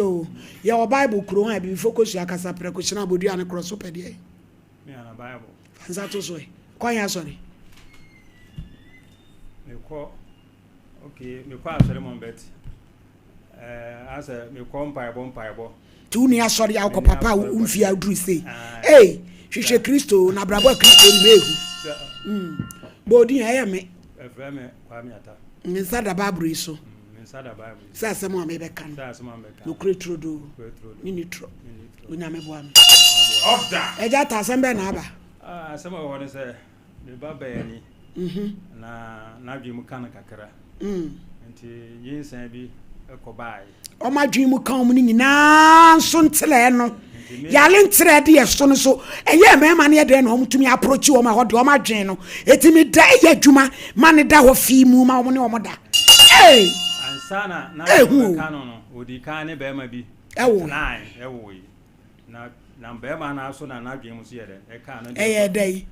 Oo, yɛwɔ Bible kuro hɔ a abibifo kosua kasa prɛko hyena abodua ne korɔ so pɛ deɛ. Me ana Bible. Fa nsa to so ɛ. Kɔ yɛn asɔre. Mekɔ, okay, mekɔ asɔre mom but eh, asɛ mekɔ mpaebɔ mpaebɔ. Ti wo ni asɔre a wokɔ papa a wo mfie aduru sei. Ei, hwehwɛ Kristo na abrabɔ a Kristo nim ehu. Mm. Bɔ odin ɛyɛ me. Ɛfrɛ me Kwame Ata. Me nsa da Bible yi so. Me nsa da Bible yi so. Sɛ asɛm a mebɛka no. Sɛ asɛm a mebɛka. Nokorɛ turodoo. Menni torɔ. Onyame boa me. Ɔda. Agya ta asɛm bɛn na aba? Ah, asɛm a ɛwɔ hɔ ne sɛ me ba bɛyɛ ni. Na n'adwene mu ka no kakra. Nti nyinsɛn bi kɔ baeɛ. Wɔn adwene mu ka wɔn no nyinaa nso nterɛɛ no. Yare nterɛɛ de yɛ so no so ɛyɛ mmarima no yɛ dɛn na wɔtumi aprokyi wɔn ɛhɔ deɛ wɔn adwene no ɛtumi da ɛyɛ adwuma ma ne da hɔ fii mu ma wɔn ne wɔn da. Ee! Ansa na n'adwene bɛka no no, ɔdii kan ne barima bi ɛwoe. Tenae, ɛwoe. Na na barima no nso na n'adwene mu nso yɛ dɛn? Ɛkaa no deɛ. Ɛyɛ dɛn?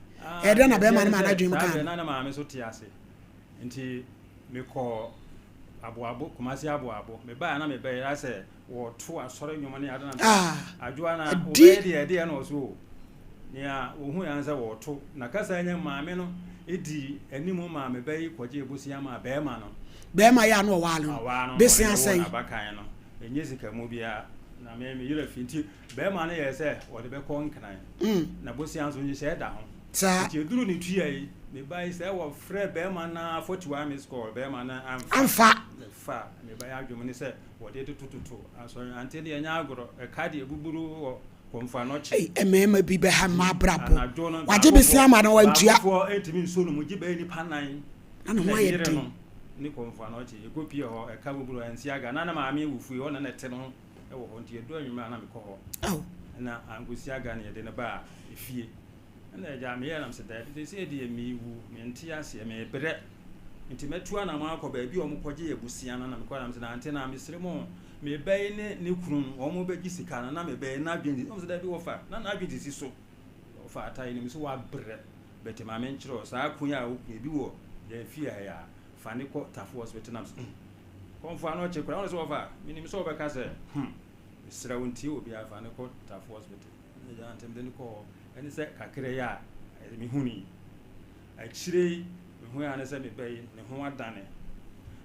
Ɛyɛ dɛn na barima no ma n'adwene mu kaa no? Na ne maame nso te ase. Nti mekɔɔ Aboabo, Kumasi Aboabo. Mebaeɛ na mebɛyɛ asɛ wɔto asɔre nnwom ne ade na ah, adwoa na wɔbɛyɛ deɛ ɛdeɛ na ɔso o. Nea wɔhu yɛn sɛ wɔto na kasa nyɛ maame no di anim maa me bɛyi kɔgye bosea maa bɛrima no. Bɛrima yɛ ano ɔwaa no. Bosea sɛn? Abakan no. Ɛnyɛ sika mu biara na me me yerɛ fi nti bɛrima no yɛɛ sɛ wɔde bɛkɔ Nkran. Na bosea nso nhyehyɛɛ da ho. Saa. Nti ɛduru ne tua yi, me ba yi sɛ wɔfrɛ bɛrima no ara 41 miss call bɛrima no amfa. Amfa. Fa me ba yi adwom ne sɛ wɔde totototo asɔre ante deɛ ɛnyɛ agorɔ ɛka deɛ buburu wɔ kɔmfa nɔkye. Ei mmarima bi bɛha mma abrabɔ. Anadwo no Wagye besia ama no wantua. Baakofoɔ ntumi nso no mu gye bɛyɛ nipa nan. Na ne ho ayɛ den. Ne kɔmfa nɔkye ɛkɔ pie hɔ ɛka buburu ansi aga na ne maame wɔ fie hɔ na na ɛte no ho wɔ hɔ nti ɛdu anwummerɛ a na mekɔ hɔ. Ao. Na ankosi aga na yɛde no baa efie. Ɛna agya meyɛɛ nam sɛ daabi seesei deɛ mewu mente aseɛ mebrɛ nti mɛtu anamɔ akɔ baabi a wɔkɔgye abusua no na mekɔ nam sɛ nante na mesrɛ mu me ba yi ne ne kunu no wɔn bɛgye sika no na me ba yi n'adwene wɔn sɛ daabi wɔfa na n'adwene sisi so wɔfa atae no mu sɛ wabrɛ bɛte maame nkyerɛ saa kun a wokun ebi wɔ yɛn fie ha yi a fa ne kɔ tafo hospital nam sɛ hmm kɔnfo ano ɔkye koraa wɔn sɛ wɔfa menim sɛ wɔbɛka sɛ hmm mesrɛ wo ntie obiara fa ne kɔ tafo hospital. Agya ntɛm de no kɔɔ hɔ. Ɛne sɛ kakra yi a mehunui. Akyire yi, mehui ara ne sɛ me ba yi, ne ho adane.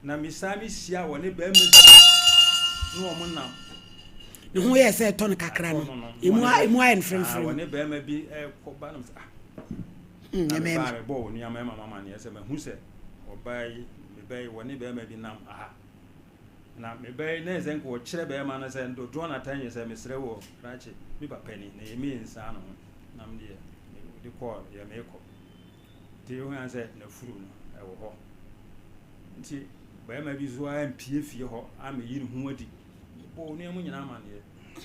Na mesan mehyia wɔ ne barima bi ne wɔn nam. Ne ho yɛ sɛ ɛtɔ no kakra no, emu emu ayɛ no fremfrem. Wɔ ne barima bi ɛkɔ ba nam sɛ ah. Hmm, na mebaa mebɔɔ wɔn nua mmarima amaneɛ sɛ mahu sɛ ɔbaa yi, me ba yi, wɔ ne barima bi nam aha. Na me ba yi, na ɛsɛ nka ɔkyerɛ bɛrima no sɛ dodoɔ na tan yɛ sɛ mesrɛ wɔ krakye me papa ni na yɛmɛ nsaa no ho na me deɛ mede kɔɔ yɛ meekɔ nti ɛhu an sɛ n'afuru no ɛwɔ hɔ nti bɛrima bi so ampie fie hɔ amɛyi ne ho adi bɔ onua mu nyinaa amaneɛ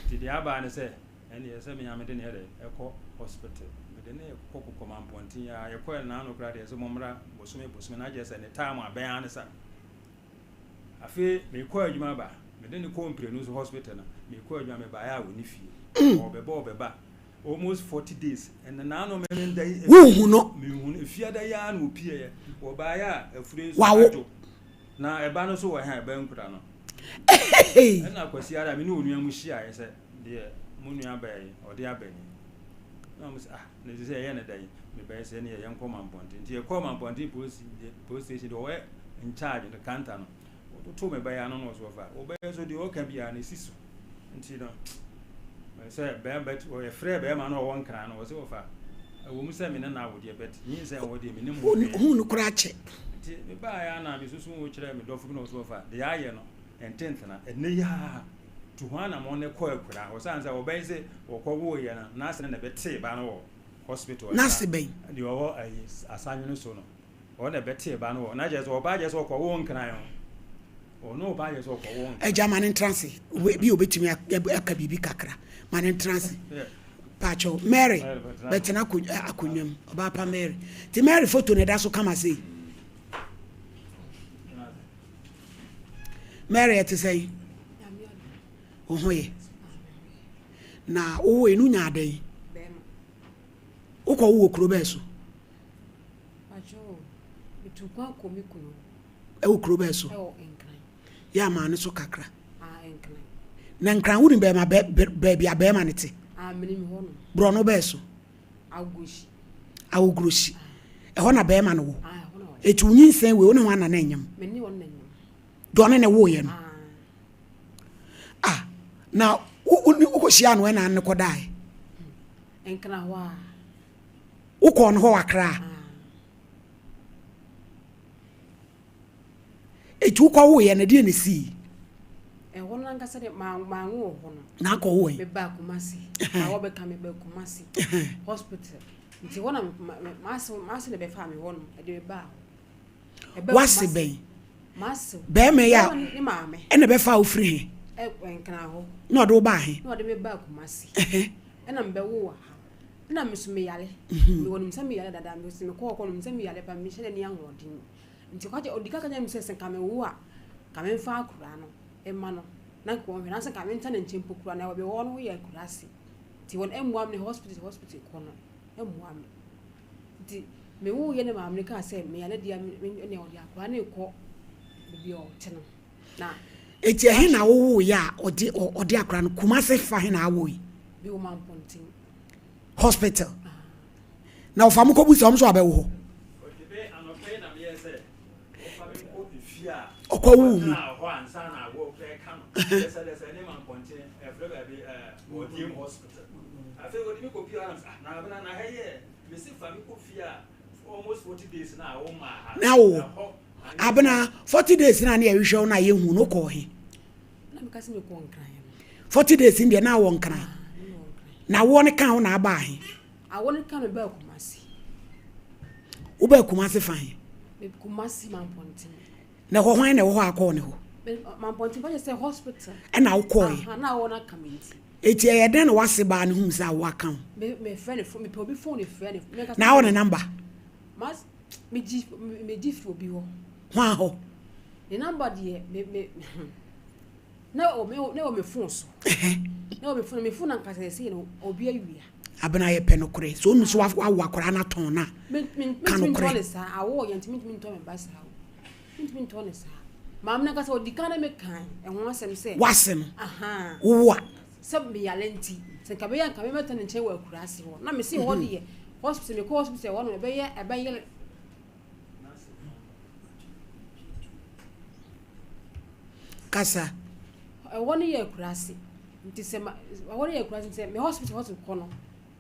nti deɛ abaa ne sɛ ɛne ɛsɛ me a mede ne ɛdɛ ɛkɔ hospital mede ne kɔ kokɔma mpɔnten a yɛkɔɛ naano koraa deɛ sɛ mommra bosome bosome na agyɛ sɛ ne time abɛn ane sa Afei mekɔ adwuma ba, mede no kɔɔ mprenu so hospital no, mekɔ adwuma mebaeɛ a ɔni fie. Ɔbɛba ɔbɛba. Almost 40 days. Ɛnna n'ano memenda yi. Wonhu no. Menhu no. Efiada yi ara na ɔpieeɛ. Wɔbaeɛ a afure nso Wawo. adwo. Na ɛba no nso wɔ he a ɛba nkura no. Ɛnna Kwasi ara me ne onua mu hyiaeɛ sɛ deɛ mo nua baa yi ɔde aba ni. Na wɔn sɛ ah na ɛsɛ sɛ yɛyɛ no dɛn? Mebɛyɛ sɛ ɛne yɛnkɔ Mampɔnten. Nti yɛkɔɔ Mampɔnten police police station deɛ ɔwɔ in charge no counter no wɔtoto me bɛyɛ ano na ɔso ɔfa wɔbɛyɛ so deɛ ɔka biara na esi so nti no sɛ bɛn bɛt wɔyɛfrɛ bɛrima no ɔwɔ nkran no wɔsɛ wɔfa ɛwɔ mu sɛ me ne na awo deɛ bɛt nyinsɛn wɔ deɛ me ne mu hu no koraa kyɛ nti mebaeɛ a na mesusu wo kyerɛ me dɔfo bi na ɔso ɔfa deɛ ayɛ no ɛnte ntena ɛnɛ yi a tu ho anamɔ ne kɔ akura hɔ sane sɛ wɔbɛyɛ sɛ wɔkɔ woeɛ no n'ase na ɛbɛtee ba no wɔ hospital n'ase bɛn deɛ ɔwɔ ayi asanwene so no Ɔno na ɛbɛtee ba no wɔ na kyerɛ sɛ ɔbaa kyerɛ sɛ ɔkɔwoo nkran o. Ɔno ɔbaa kyerɛ sɛ ɔkɔwoo nkran. Agya ma no ntena ase. Bi obetumi aka biribi kakra. Ma no ntena ase. Pakyɛw Mary bɛtena akonnwa mu. Ɔbaa pa Mary. Ti Mary foto na ɛda so kama sei. Mary ɛte sɛn? Wo ho yɛ. Na wowɔ enu nya adɛn? Wokɔ wowɔ kuro bɛɛ so? Metu kwan kɔ me kunu hɔ. Ɛwɔ kuro bɛn so? Ɛwɔ Nkran. Yɛ amaa no so kakra. Ah, Nkran. Na Nkran wonim bɛɛma baabi a bɛɛma no te? Ah, menim hɔ nom. Borɔno bɛɛ so? Agoshi. Awogroshi. Ɛhɔ na bɛɛma no wɔ? Ah, ɛhɔ na ɔwɔ. Eti wo nyinsɛn wei wo ne hwan na na ɛnyem? Me ne ɔno na ɛnyem. Deɛ ɔne ne woeɛ no? Ah. Ah, na wo wo wokɔhyiaa no ɛna ne kɔdaeɛ? Nkran hɔ a. Wokɔɔ no hɔ wɔ Accra? Ah. Eti wokɔwoeɛ no ɛdeɛn na ɛsii? Ɛhɔ no ankasa deɛ manwo wɔ hɔ no. Na akɔwo ɛ? Mebaa Kumasi. Awɔ bɛka mebaa Kumasi hospital. Nti hɔ na m'ase m'ase na bɛfaa me hɔ no ɛde me baa hɔ. W'ase bɛn? M'ase. Bɛrima yi a ne maame. Ɛna bɛfaa wo firi he? Nkran hɔ. Na ɔde wo baa he? Na ɔde me baa Kumasi. Ɛna mebɛwoo wɔ ha. Ɛna me so meyare. Mewɔ nim sɛ meyare dada. Mekɔɔ hɔ no nim sɛ meyare pa mehyɛ dɛ ni ahoɔden. Nti ɔka kyerɛ ɔdi kan ka kyerɛ me sɛ sɛ nka mewo a, nka memfa akwadaa no mma no na nka ɔnhwɛ anaasɛ nka mentena ne nkyɛn mpo koraa na baabi a ɔwɔ no yɛ akuraase. Nti wɔn mmoa me hospital hospital kɔ no mmoa me. Nti mewoeɛ na maame no kaa sɛ meyare deɛ a me ɛnna ɔde akwadaa no rekɔ baabi a ɔte no. Na Eti ɛhe na wowoeɛ a ɔde ɔde akwadaa no Kumase fa he na awoe? Mewɔ Mampɔnten. Hospital. Na ɔfa mo kɔbu sɛ ɔmo nso abɛwo hɔ. Ɔkɔ wo mu. Na wo abena 40 days na ne yɛhwehwɛ wo na yɛhu no kɔɔ he. 40 days deɛ na wɔ nkran. Na woɔ no ka wo na abaa he. Awɔ no ka me baa Kumasi. Wo baa Kumasi fa he? Me Kumasi Mampɔnten. Na ɛhɔ hwan na ɛwɔ hɔ a akɔɔ ne hɔ? Mampɔnten fa kyɛ sɛ hospital. Ɛna wokɔɔɛ? Aha, na awɔ no aka me nti. Eti ɛyɛ dɛn na w'ase baa no huu sɛ awɔ aka wo? Me me frɛ ne phone, mepɛ obi phone frɛ ne. Na awɔ ne number? Mas me gye me gye firi obi hɔ. Hwan hɔ? Ne number deɛ me me. Na ɛwɔ me na ɛwɔ me phone so. Na ɛwɔ me phone me phone ankasa ɛsɛ no obi awia. Abena yɛ pɛ nokorɛ sɛ onu so wawo akwaraa no atɔn no a ka nokorɛ. Me ne saa awo yɛ ntumi ntumi ntɔ me ba saa o. Ntumi ntɔ ne saa. Maame no ankasa odi kan na me kan ɛho asɛm sɛ. Wase no. Wowo a. Sɛ me yare nti sɛ nka bɛyɛ nka mɛmɛtɛ ne nkyɛn wɔ akuraase hɔ na me se hɔ deɛ hospital mekɔ hospital hɔ no ɛbɛyɛ ɛbɛyɛ Kasa. Ɛhɔ no yɛ akuraase nti sɛ ma ɛhɔ no yɛ akuraase nti sɛ me hospital hospital kɔ no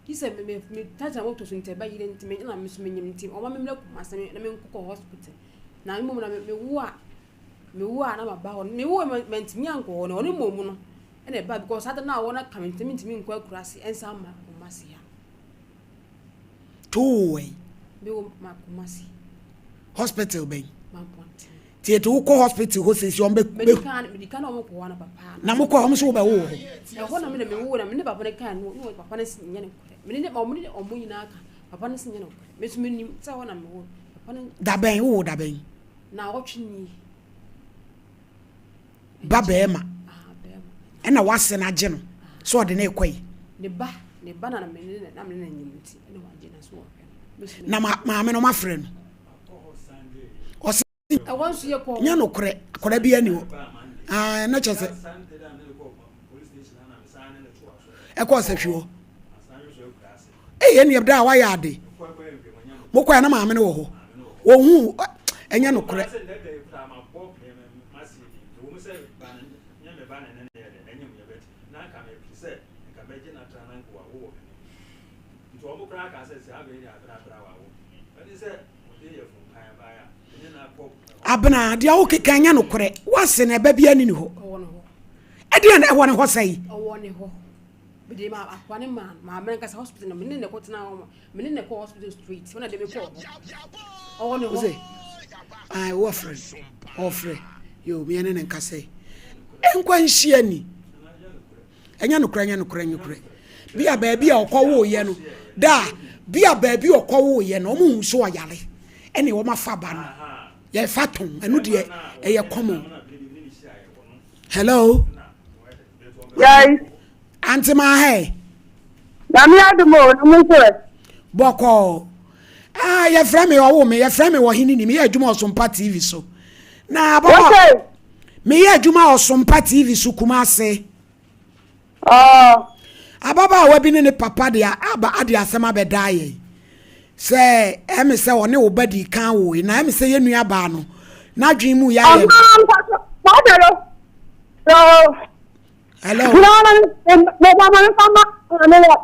gye sɛ me me me tata moto so nti ɛbɛyere nti me na me so menyim nti ɔma me mmerɛ Kumase me na me nkokɔ hospital na mmom na me me wo a me wo a na ma ba hɔ no me wo a mantumi ankɔ hɔ no ɔno mmom no ɛna ɛba because saa da no a wɔn aka me nti mentumi nkɔ akuraase ɛnsan ma Kumase ha. To wo wɛn? Me wɔ ma Kumasi. Hospital bɛn? Mampɔnten. Ti eti wokɔ hospital hɔ sisi wɔn bɛ. Medi kan medi kan na wɔn kɔ hɔ na papa. Na mo kɔ wɔn so wobɛ wo wɔ hɔ. Ɛhɔ na me na me wo na me ne papa ne kan no ne papa ne si nyɛ ne korɛ. Me ne wɔn ne wɔn nyinaa ka papa ne si nyɛ ne korɛ. Me so me nim sɛ hɔ na me wo papa ne. Dabɛn wo wo dabɛn? Na awɔtwe nie. Ba bɛɛma ɛna wase no agye no sɛ ɔde no rekɔ yi. Ne ba ne ba na me ne na me ne nyim nti ɛna wagye no so ɔhwɛ no. Na maame no mafrɛ no. Ɔse ɛwɔ nso yɛ kɔ. Nyɛ nokorɛ akwadaa bi ani hɔ. Ah na kyɛ sɛ ɛkɔɔ sahwi hɔ. Ei ɛneɛ da a wayɛ ade. Mokɔɛ na maame no wɔ hɔ. Wɔhu ɛnyɛ nokorɛ. Abena deɛ wokeka ɛnyɛ nokorɛ. Woase no ɛba biara ni ne hɔ. Ɛdeɛ na ɛwɔ ne hɔ sɛe. Ɛwɔ ne hɔ. Mede ma akoa ne maa maame no ankasa hospital no me ne ne kɔ tena hɔ me ne ne kɔ hospital straight wɔn na de me kɔ hɔ ɔwɔ ne hɔ. Ayi wɔfrɛ no ɔfrɛ yoo meɛ ne ne nkasa yi nkwa nhyia ni ɛnyɛ nokorɛ ɛnyɛ nokorɛ ɛnyɛ nokorɛ bi a baabi a ɔkɔ woyɛ no daa bi a baabi ɔkɔ woyɛ no wɔn hu so ɔyare ɛne wɔn afa ba no yɛfa tɔn ɛno deɛ ɛyɛ common hello. Yai. Auntie Mahe. Nyame adom o, na mo nso ɛ? Bɔkɔɔ. Ah, yɛfrɛ me ɔwo me, yɛfrɛ me wɔ hene ni, meyɛ adwuma Ɔsompa TV so. Na ababɔ. Wose? Meyɛ adwuma Ɔsompa TV so Kumase. Ɔɔ. Ababaawa bi ne ne papa de aba ade asɛm abɛdaa yɛn sɛ ɛme sɛ ɔne wo ba dii kan woe na ɛme sɛ yɛn nua baa no n'adwene mu yɛ ayɛ. Ɔmaa mpatsɔ mpatsɔ yo. So. Hello. Na na me ba ma nfa ma me wɔ.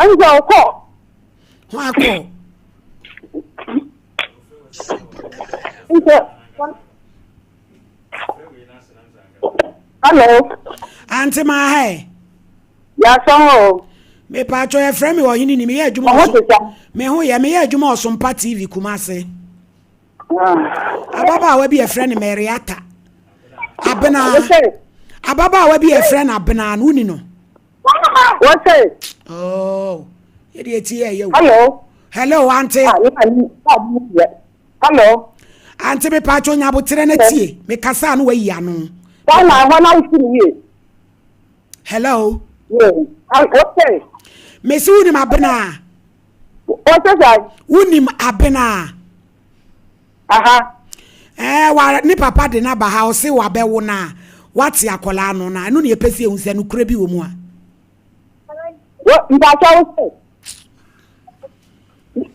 Ɛnjɛ ɔkɔ. Ho akɔ. Nti Hello. Ante maa ha ɛ. Yasɔn o. Mepatwɔ yɛfrɛ me ɔhene ni meyɛ adwuma Ɔho te sɛ. Me ho yɛ meyɛ adwuma Ɔsompa TV Kumase. Ababaawa bi yɛfrɛ no Mariata. Abena. Ababaawa bi yɛfrɛ no Abena no woni no. Wɔsɛ. Oh, yɛde eti yɛ yɛ o. Hello. Hello, ante. Ah, Hello. Ante me paatwo nya aboterɛ na tie. Me kasa no wayi ano. Wɔn na wɔn na wosi ne yie. Hello. Yeah. Wɔsɛ. Mesi wonim abena. Wɔsɛ sɛ. Wonim abena. Aha. Ɛɛ wa ne papa de n'aba ha ɔse wabɛwo no a wate akwadaa no na ɛno na yɛpɛ sɛ yɛhu sɛ nokorɛ bi wɔ mu a. Wɔ mpakyɛ wo se.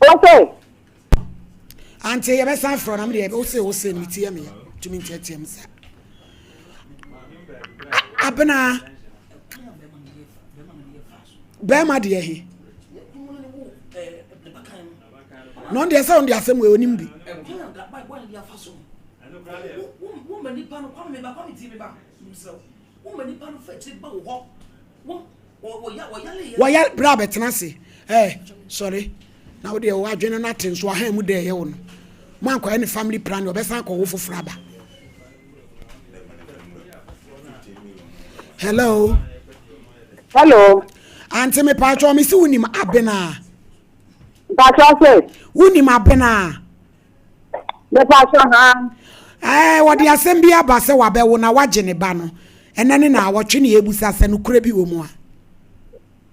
Wɔ se. Ante yɛbɛsan frɛ na medeɛ wo se wo se ne ti yɛ meya tumi nteatea mu saa. Abena bɛrima deɛ he na ɔno deɛ sɛ ɔno deɛ asɛm wei onim bi. Wɔyɛ berɛ a bɛtena ase ɛɛ sɔre na wo deɛ wadwene no ate nso ahan mu dɛ ɛyɛ wo no mo ankɔyɛ ne family plan ɔbɛsan akɔ wo foforɔ aba. Hello. Hello. Ante me paatwa me si wonim abena. Mpakyɛw se. Wonim Abena? Mepakyɛw haa. Ɛɛ wɔde asɛm bi aba sɛ wabɛwo na wagye ne ba no. Ɛnɛ ne naawɔtwe ne yɛbusa sɛ nokorɛ bi wɔ mu a.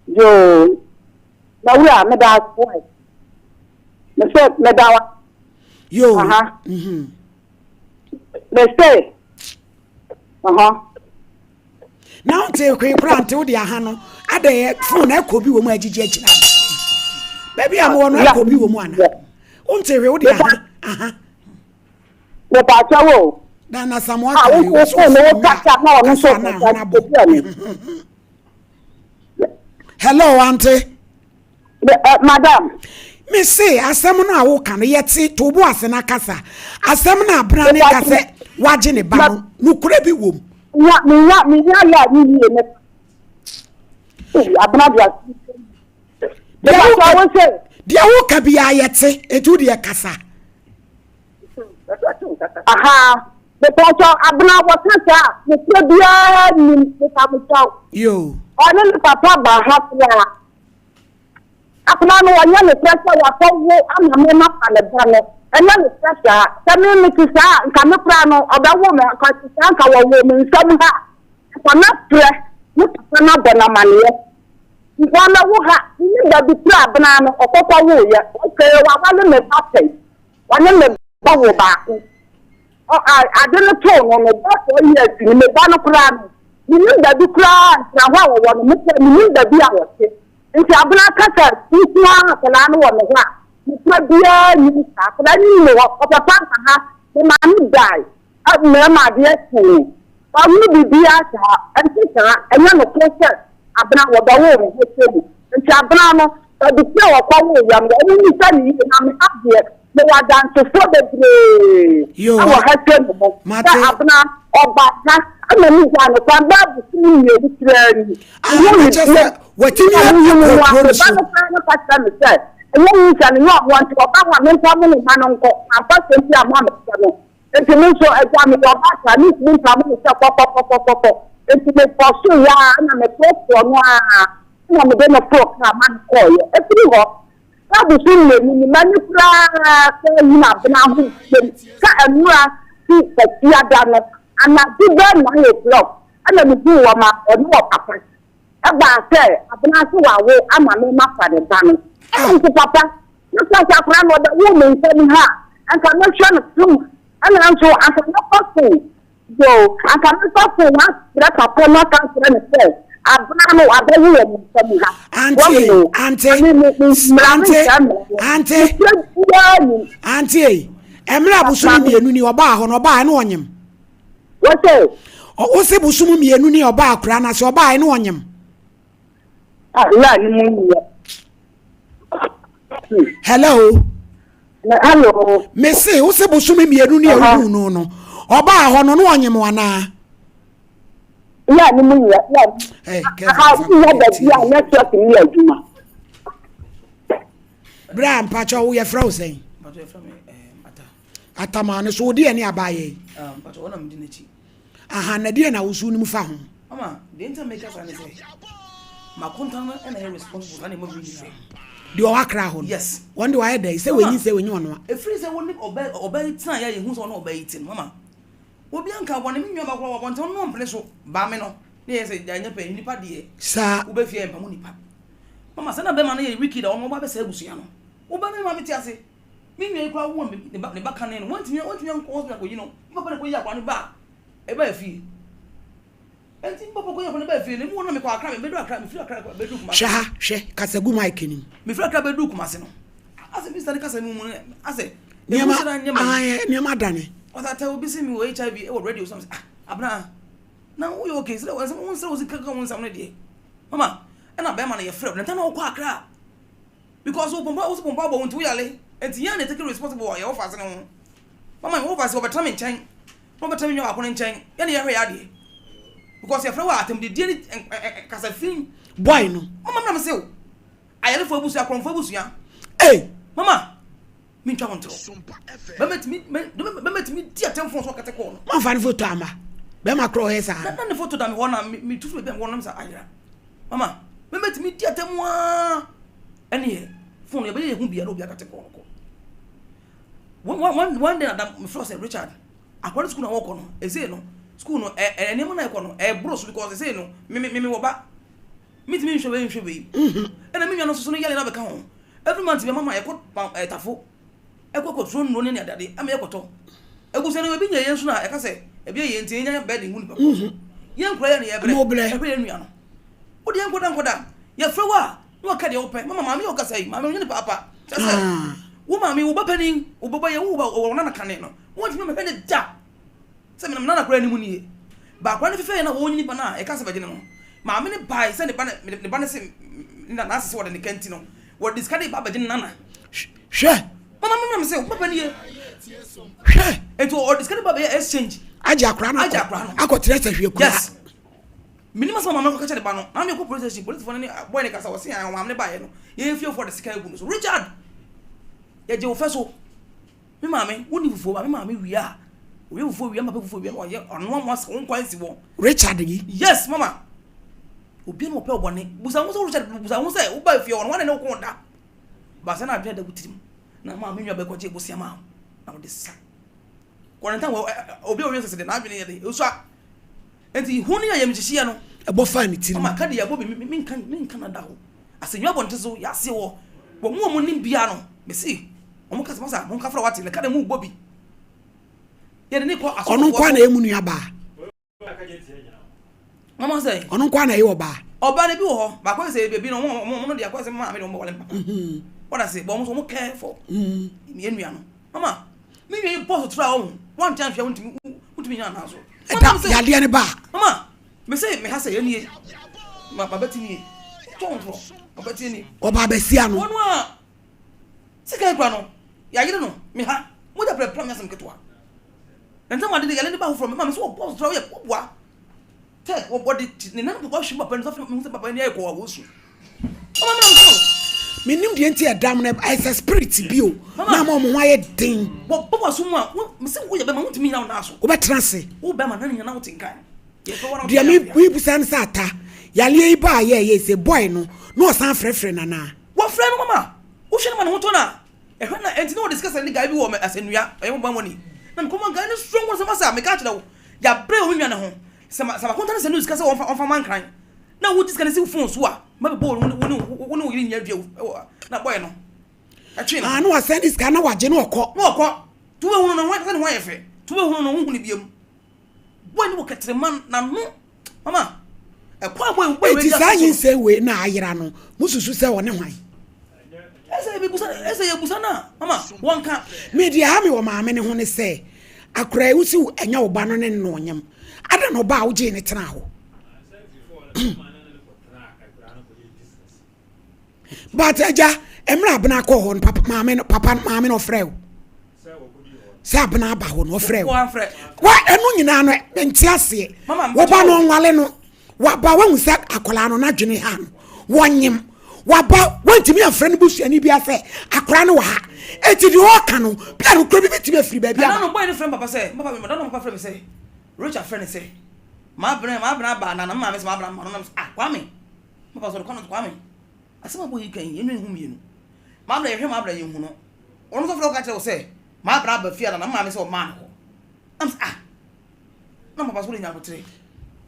Yoo. Mawura meda ase. Mese meda wa. Yoo. Aha. Mhm. Mese. Aha. Na wonte hwee koraa nte wode aha no adɛ phone ɛkɔ bi wɔ mu agyigye akyiri aba baabi a mowɔ no ɛkɔ bi wɔ mu ana wonte hwee wode aha aha mepaakyɛ wo na na samoa ka yi wo so wo kasa na ɔno nso na ho na bɔ hello ante Eh, madam. Me se asɛm no a woka no yɛte to bo ase na kasa. Asɛm no abena ne ka sɛ wagye ne ba no nokorɛ bi wom. Nya menya menya yɛ a ne yie ne. Abena de ase. Deɛ woka biara yɛte enti wo deɛ kasa. Aha mepɔtɔ abena wɔka saa nokorɛ biara nim mepa mo kyɛw. Yo. Ɔne ne papa ba ha koraa. Akwadaa no ɔnyɛ nokorɛ sɛ wakɔ wo ama me mafa ne ba no, ɛnyɛ nokorɛ saa. Sɛ me mete saa a, nka me koraa no ɔbɛwo me, nka ɔte saa nka wɔwoo me nsam ha a, nka mɛfrɛ ne papa no abɔ no amaneɛ. Nka ɔmmɛwo ha, mennim baabi korɔ a abena no ɔkɔkɔ woeɛ. Okay, wawale me ba pɛn, ɔne me ba wo baako. Ɔ a ade no too no no, bɛyɛ 4 years ni, me ba no koraa no, mennim baabi koraa ntra hɔ a wɔwɔ no, me koraa mennim baabi a wɔte. Nti Abena ka sɛ nko ara akwadaa no wɔ ne hɔ a, nokorɛ biara nnim saa. Akwadaa no nni hɔ, ɔpapa ba ha, ne maame died, mmarima adeɛ kyee no. Wahunu biribiara saa, ɛnte saa, ɛnyɛ nokorɛ sɛ Abena wɔbɛwoo ne ho sɛ mu. Nti Abena no, baabi sɛ wɔkɔwoo yɛ no, wɔn mmisa no yie, na me ha deɛ, mewɔ adansefoɔ bebree wɔ ha sɛ mu hɔ, sɛ Abena ɔba ha, ɛna me gyaa no kwan bɛɛ bosome mmienu koraa ni. Ah, na kyerɛ sɛ watumi akɔ kuro no so. Ba no koraa no ka kyerɛ me sɛ, ɛnyɛ nyinsɛn no, nyɛ ɔno nti ɔba hɔ a mempamo ne mma no nkɔ, mamfa asɛm bi amma me sɛ no. Nti me nso, agya meyɛ ɔbaatan, mentumi mpamo no sɛ kɔkɔkɔkɔkɔ. Nti mekɔɔ so yɛ ara na meporoporoɔ no ara na mede no foroo kaa ma no kɔeɛ. Ɛfiri hɔ, na bosome mmienu ni, m'ani koraa sɛ hunu abena ho biom sɛ nnora fi Kwasiada no anadwo bɛyɛ 9 o'clock ɛna mehuu wɔ ma ɔne wɔ papa ɛbaa sɛ abena se wawo ama me mafa ne ba no. Ɛna nso papa, meka sɛ akwadaa no ɔbɛwo me nsam ha a, nka mɛhwɛ no kama. Ɛna nso anka mɛfa fon yoo anka mɛfa fon afrɛ papa no aka akyerɛ no sɛ abena no abɛwo wɔ me nsam ha. Ante ante ante ante ante mmerɛ abosom mmienu ni ɔbaa hɔ no ɔbaa ɛna ɔnyem. Wɔsɛ. Ɔwɔ bosom mmienu ni ɔbaa akura no ase ɔbaa ɛna ɔnyem. Awura ne mu yɛ. Hello. Hello. Mese wo se bosome mmienu ne ɛwohu no no ɔbaa hɔ no na ɔnyem anaa. Yɛ ne mu yɛ yɛ. Aha yɛ baabi a network ni yɛ adwuma. Bra mpakyɛ wo yɛfrɛ wo sɛn? Atamaa no so wo deɛ ne abaayɛ yi. Aha na deɛ na wo so wonim fa ho. Mama, deɛ nti a meka saa ne sɛ, m'akonta no na ɛyɛ responsible saa nneɛma wei nyinaa. Deɛ ɔwɔ akra hɔ no. Yes. Wɔn deɛ wɔayɛ dɛ sɛ wɔnyi sɛ wɔnyi ɔnoa. Ɛfiri sɛ wɔne ɔbaa ɔbaa yi tena yɛ a yɛhu sɛ ɔne ɔbaa yi te no, mama, obi anka bɔne, me nua baako wɔ abɔnten ɔno ɔmpene so, baa me no, ne yɛ sɛ gya nyɛ pɛ, nnipa deɛ, Saa. wobɛ fie a yɛmpamo nnipa. Mama, sɛ na bɛrima no yɛ wicked a ɔno ɔba bɛsɛe abusua no, wo ba no ne maame te ase. Me nua yi koraa woo ne ba ne ba kane no, wantumi wantumi ankɔ hospital ankɔyi no, me papa na ɛkɔyi akwadaa no ba a ɛbaa fie. Enti me papa kɔyi akwadaa no baa fie no, emu hɔ no na mekɔ Accra, mebɛdu Accra, mefiri Accra bɛduru Kumasi. Hwɛ ha, hwɛ, kasa gu mic no mu. Mefiri Accra bɛduru Kumasi no, asɛ minista no kasa no mu no, asɛ nneɛma ayɛ nneɛma adane. Ɔsɛ atɛ obi se mewɔ HIV wɔ radio so, ah, abena, na woyɛ okay, sɛ wo nsrɛ wo sika ka wo nsɛm no deɛ. Mama, ɛna bɛrima no yɛfrɛ, na ntam na wokɔ Accra. Because wo pɔmpɔ wo so pɔmpɔ abɔ wo nti wo yale nti yɛn na take responsible wɔ yɛn wɔfaase no ho. Mama yɛn wɔfaase wɔbɛtena me nkyɛn na wɔbɛtena me nua baako no nkyɛn yɛn na yɛhwɛ yɛ adeɛ because yɛfrɛ wɔ atɛmdidie ne kasa fi. Boy no. Mama mena me se wo ayalefo abusua akorɔmfo abusua. Hey. Mama me ntwa wo ntorɔ. Bɛmɛ tumi bɛmɛ tumi di atɛmfo so ɔkɛtɛ kɔɔ no. Mamfa ne foto ama bɛma korɔ ɔyɛ saa. Na ne foto da me hɔ na me tu firi bɛn hɔ nam sa ayera. Mama, me mɛtumi di atɛm aa ɛneɛ phone yɛbɛyɛ yɛ ho bia na obi akate kɔɔ no kɔ. One one one day na da mefrɛ sɛ Richard akɔre school na wɔkɔ no ɛsei no school no ɛ ɛ nneɛma na ɛkɔ no ɛboro so because ɛsei no me me me wɔ ba metumi nhwɛ wei nhwɛ wei ɛna me nua no nso so no yale na bɛka ho every month bɛ mama yɛkɔ ɛtafo ɛkɔ kɔturo nnuro ne ne adeade ama yɛkɔtɔ. Abusua no ebi nya yɛn nso na ɛka sɛ ebi yɛ yɛn nti yɛnya bɛɛ de hu nipa kɔ so. Yɛn nkura yɛ ne yɛbrɛ ɛhwɛ yɛn nua no. Wode yɛn nkɔda nkɔda yɛfrɛ wo a na waka deɛ wopɛ. Mama maame yɛ ɔkasa yi maame ɔnyɛ ne paapa. Kyɛ sɛ wo maame wo ba panin wo bɛbɔ yɛ wo ba wɔ nana kane no wontumi mehwɛ ne da. Sɛ menam nana koraa anim nie. Ba akwadaa no fefɛɛ na wɔnyini ba no a yɛka sɛ bɛgye no no, maame no bae sɛ ne ba no ne ba no se ne n'ase sɛ wɔde ne ka nti no, wɔde sika de ba abɛgye ne nana. Hwɛ! Mama me nam sɛ papa nie. Hwɛ! Nti ɔde sika de ba bɛyɛ exchange. Agye akwadaa no akɔ. Agye akwadaa no. Akɔtena sahwie kura. Yes. Menim asɛm a maame no kɔka kyerɛ ne ba no. Maame kɔ police station, policefoɔ no ne boy no kasa, wɔse an maame no baeɛ no, yɛn fiefoɔ de sika agu no so. Richard! Yɛgye wo fɛ so. Me maame, wonni fufuo ba, me maame wie a, ɔyɛ fufuo wie, me papa fufuo wie na ɔyɛ ɔnoa mo asa wo nkwan si wɔ. Richard yi. Yes, mama. Obi na ɔpɛ ɔbɔne. Busa ho sɛ Richard, busa ho sɛ woba fie hɔ no, wɔn na ne wo ko da. Baasa na adwene da wo tirim. Na maame nua bɛkɔgye bosia ma wo na wɔde sa. Kɔnɛnta wɔ obi a ɔyɛ sɛ de n'adwene yɛ de, osua. Enti hu ne ayamhyehyeɛ no. Ɛbɔ faa ne tirim. Mama ka deɛ ɛbɔ me menka menka no da hɔ. Asɛnnua abɔnten so yɛ aseɛ wɔ wɔn a wɔn nim biara no. Mese wɔn ka sɛ masa monka fra wate na ka deɛ mo bɔ bi. Yɛde ne kɔ asɔfoɔ Ɔno nko na ɛyɛ mu nua baa. Mama sɛ. Ɔno nko na ɛyɛ ɔbaa. Ɔbaa no bi wɔ hɔ baako sɛ ebi no wɔn wɔn wɔn deɛ akɔ sɛ maame de wɔn bɔ wɔn papa. Wɔn ase bɔ wɔn so wɔn care for yɛn nua no. Mama me nua yi bɔ so tra wɔn wɔn nkyɛn hwɛ wɔn ntumi wɔntumi nyina nan so. Ɛda yadeɛ no ba. Mama me se me ha sɛ yɛn nie ma ma bɛti nie tɔn torɔ ma bɛti nie. Ɔba abɛsia no. Wɔn a sika ekura no yɛayere no me ha mogya pɛrɛpɛrɛ mi asɛm ketewa. Ntam ade de yɛle ne ba foforɔ mama me sɛ wɔbɔ so tra wɔyɛ wɔboa. Sɛ wɔde ne nan bobɔ hwe papa no sɛ mehu sɛ papa no ayɛ kɔɔ a wɔsu. Mama me nam so. Menim deɛ nti ɛdam no ɛyɛ sɛ spirit bi o na ama wɔn ho ayɛ den. Wɔbɔ w'aso mu a mese woyɛ bɛma wontumi nyina wo nan so. Wobɛtena ase. Wo bɛma na ne nyina wote nka. Deɛ mebisa no sɛ ata yareɛ yi baa yɛ yɛ sɛ boy no na ɔsan frɛfrɛ no anaa. Wɔfrɛ no mama wohwɛ no ma ne ho tɔ no a Ɛhɔ na ɛnti na wɔde sika sɛnde guy bi wɔ asɛnnua, ɔyɛ mobile money. Na mekɔma guy no strong one sɛ masa meka akyerɛ wo, yɛabrɛ wɔ me nua no ho. Sɛ ma sɛ makonta no sɛnde wo sika sɛ wɔmfa wɔmfa ma nkran na wogye sika no si wo phone so a, mɛbɛbɔ wo ne wo ne wo ne wo yere nyinaa dua wɔ na boy no ɛtwe ne Ah, na wasɛnde sika na wagye na ɔkɔ. Na ɔkɔ. Tu bɛhunu no ho sɛ ne ho ayɛ fɛ. Tu bɛhunu no, wohu no biom. Boy no wɔ kɛtrɛma n'ano. Mama, ɛkwan a boy boy Eti saa nyinsɛn wei na ayera no, mususu sɛ ɔne hwan? Ɛsɛ yɛbusa, ɛsɛ yɛbusa no a, mama, wɔnka. Me deɛ ha me wɔ maame no ho ne sɛ, akora yi wosi ɛnyɛ wo ba no ne no ɔnyem. Ada na ɔba a wogyee ne tena hɔ. But agya, mmerɛ abena kɔɔ hɔ no, papa maame no, papa maame no ɔfrɛ wo. Sɛ abena aba hɔ no ɔfrɛ wo. Wa ɛno nyinaa no nte aseɛ. Woba no ɔnwale no. Waba wahu sɛ akwadaa no n'adwene ha no. Wɔnyem. Waba wantumi amfrɛ no busuani bi asɛ akwadaa no wɔ ha. Eti deɛ ɔka no, bia no kura bi bɛtumi afiri baabi aba. Ɛna no boy no frɛ papa sɛ, papa me no papa frɛ me sɛ, Rachel frɛ ne sɛ, maabena maabena aba na na maame sɛ maabena ma no na ah Kwame. Papa sɔre kɔ no Kwame. Asɛm a boy yi ka yi, yɛnwene ho mmienu. Maabena yɛhwɛ maabena yɛnhu no. Ɔno nso frɛ wo ka kyerɛ wo sɛ maabena aba fie ana na maame sɛ ɔmaa no hɔ. Am sɛ ah. Na papa sɔre nya abotere.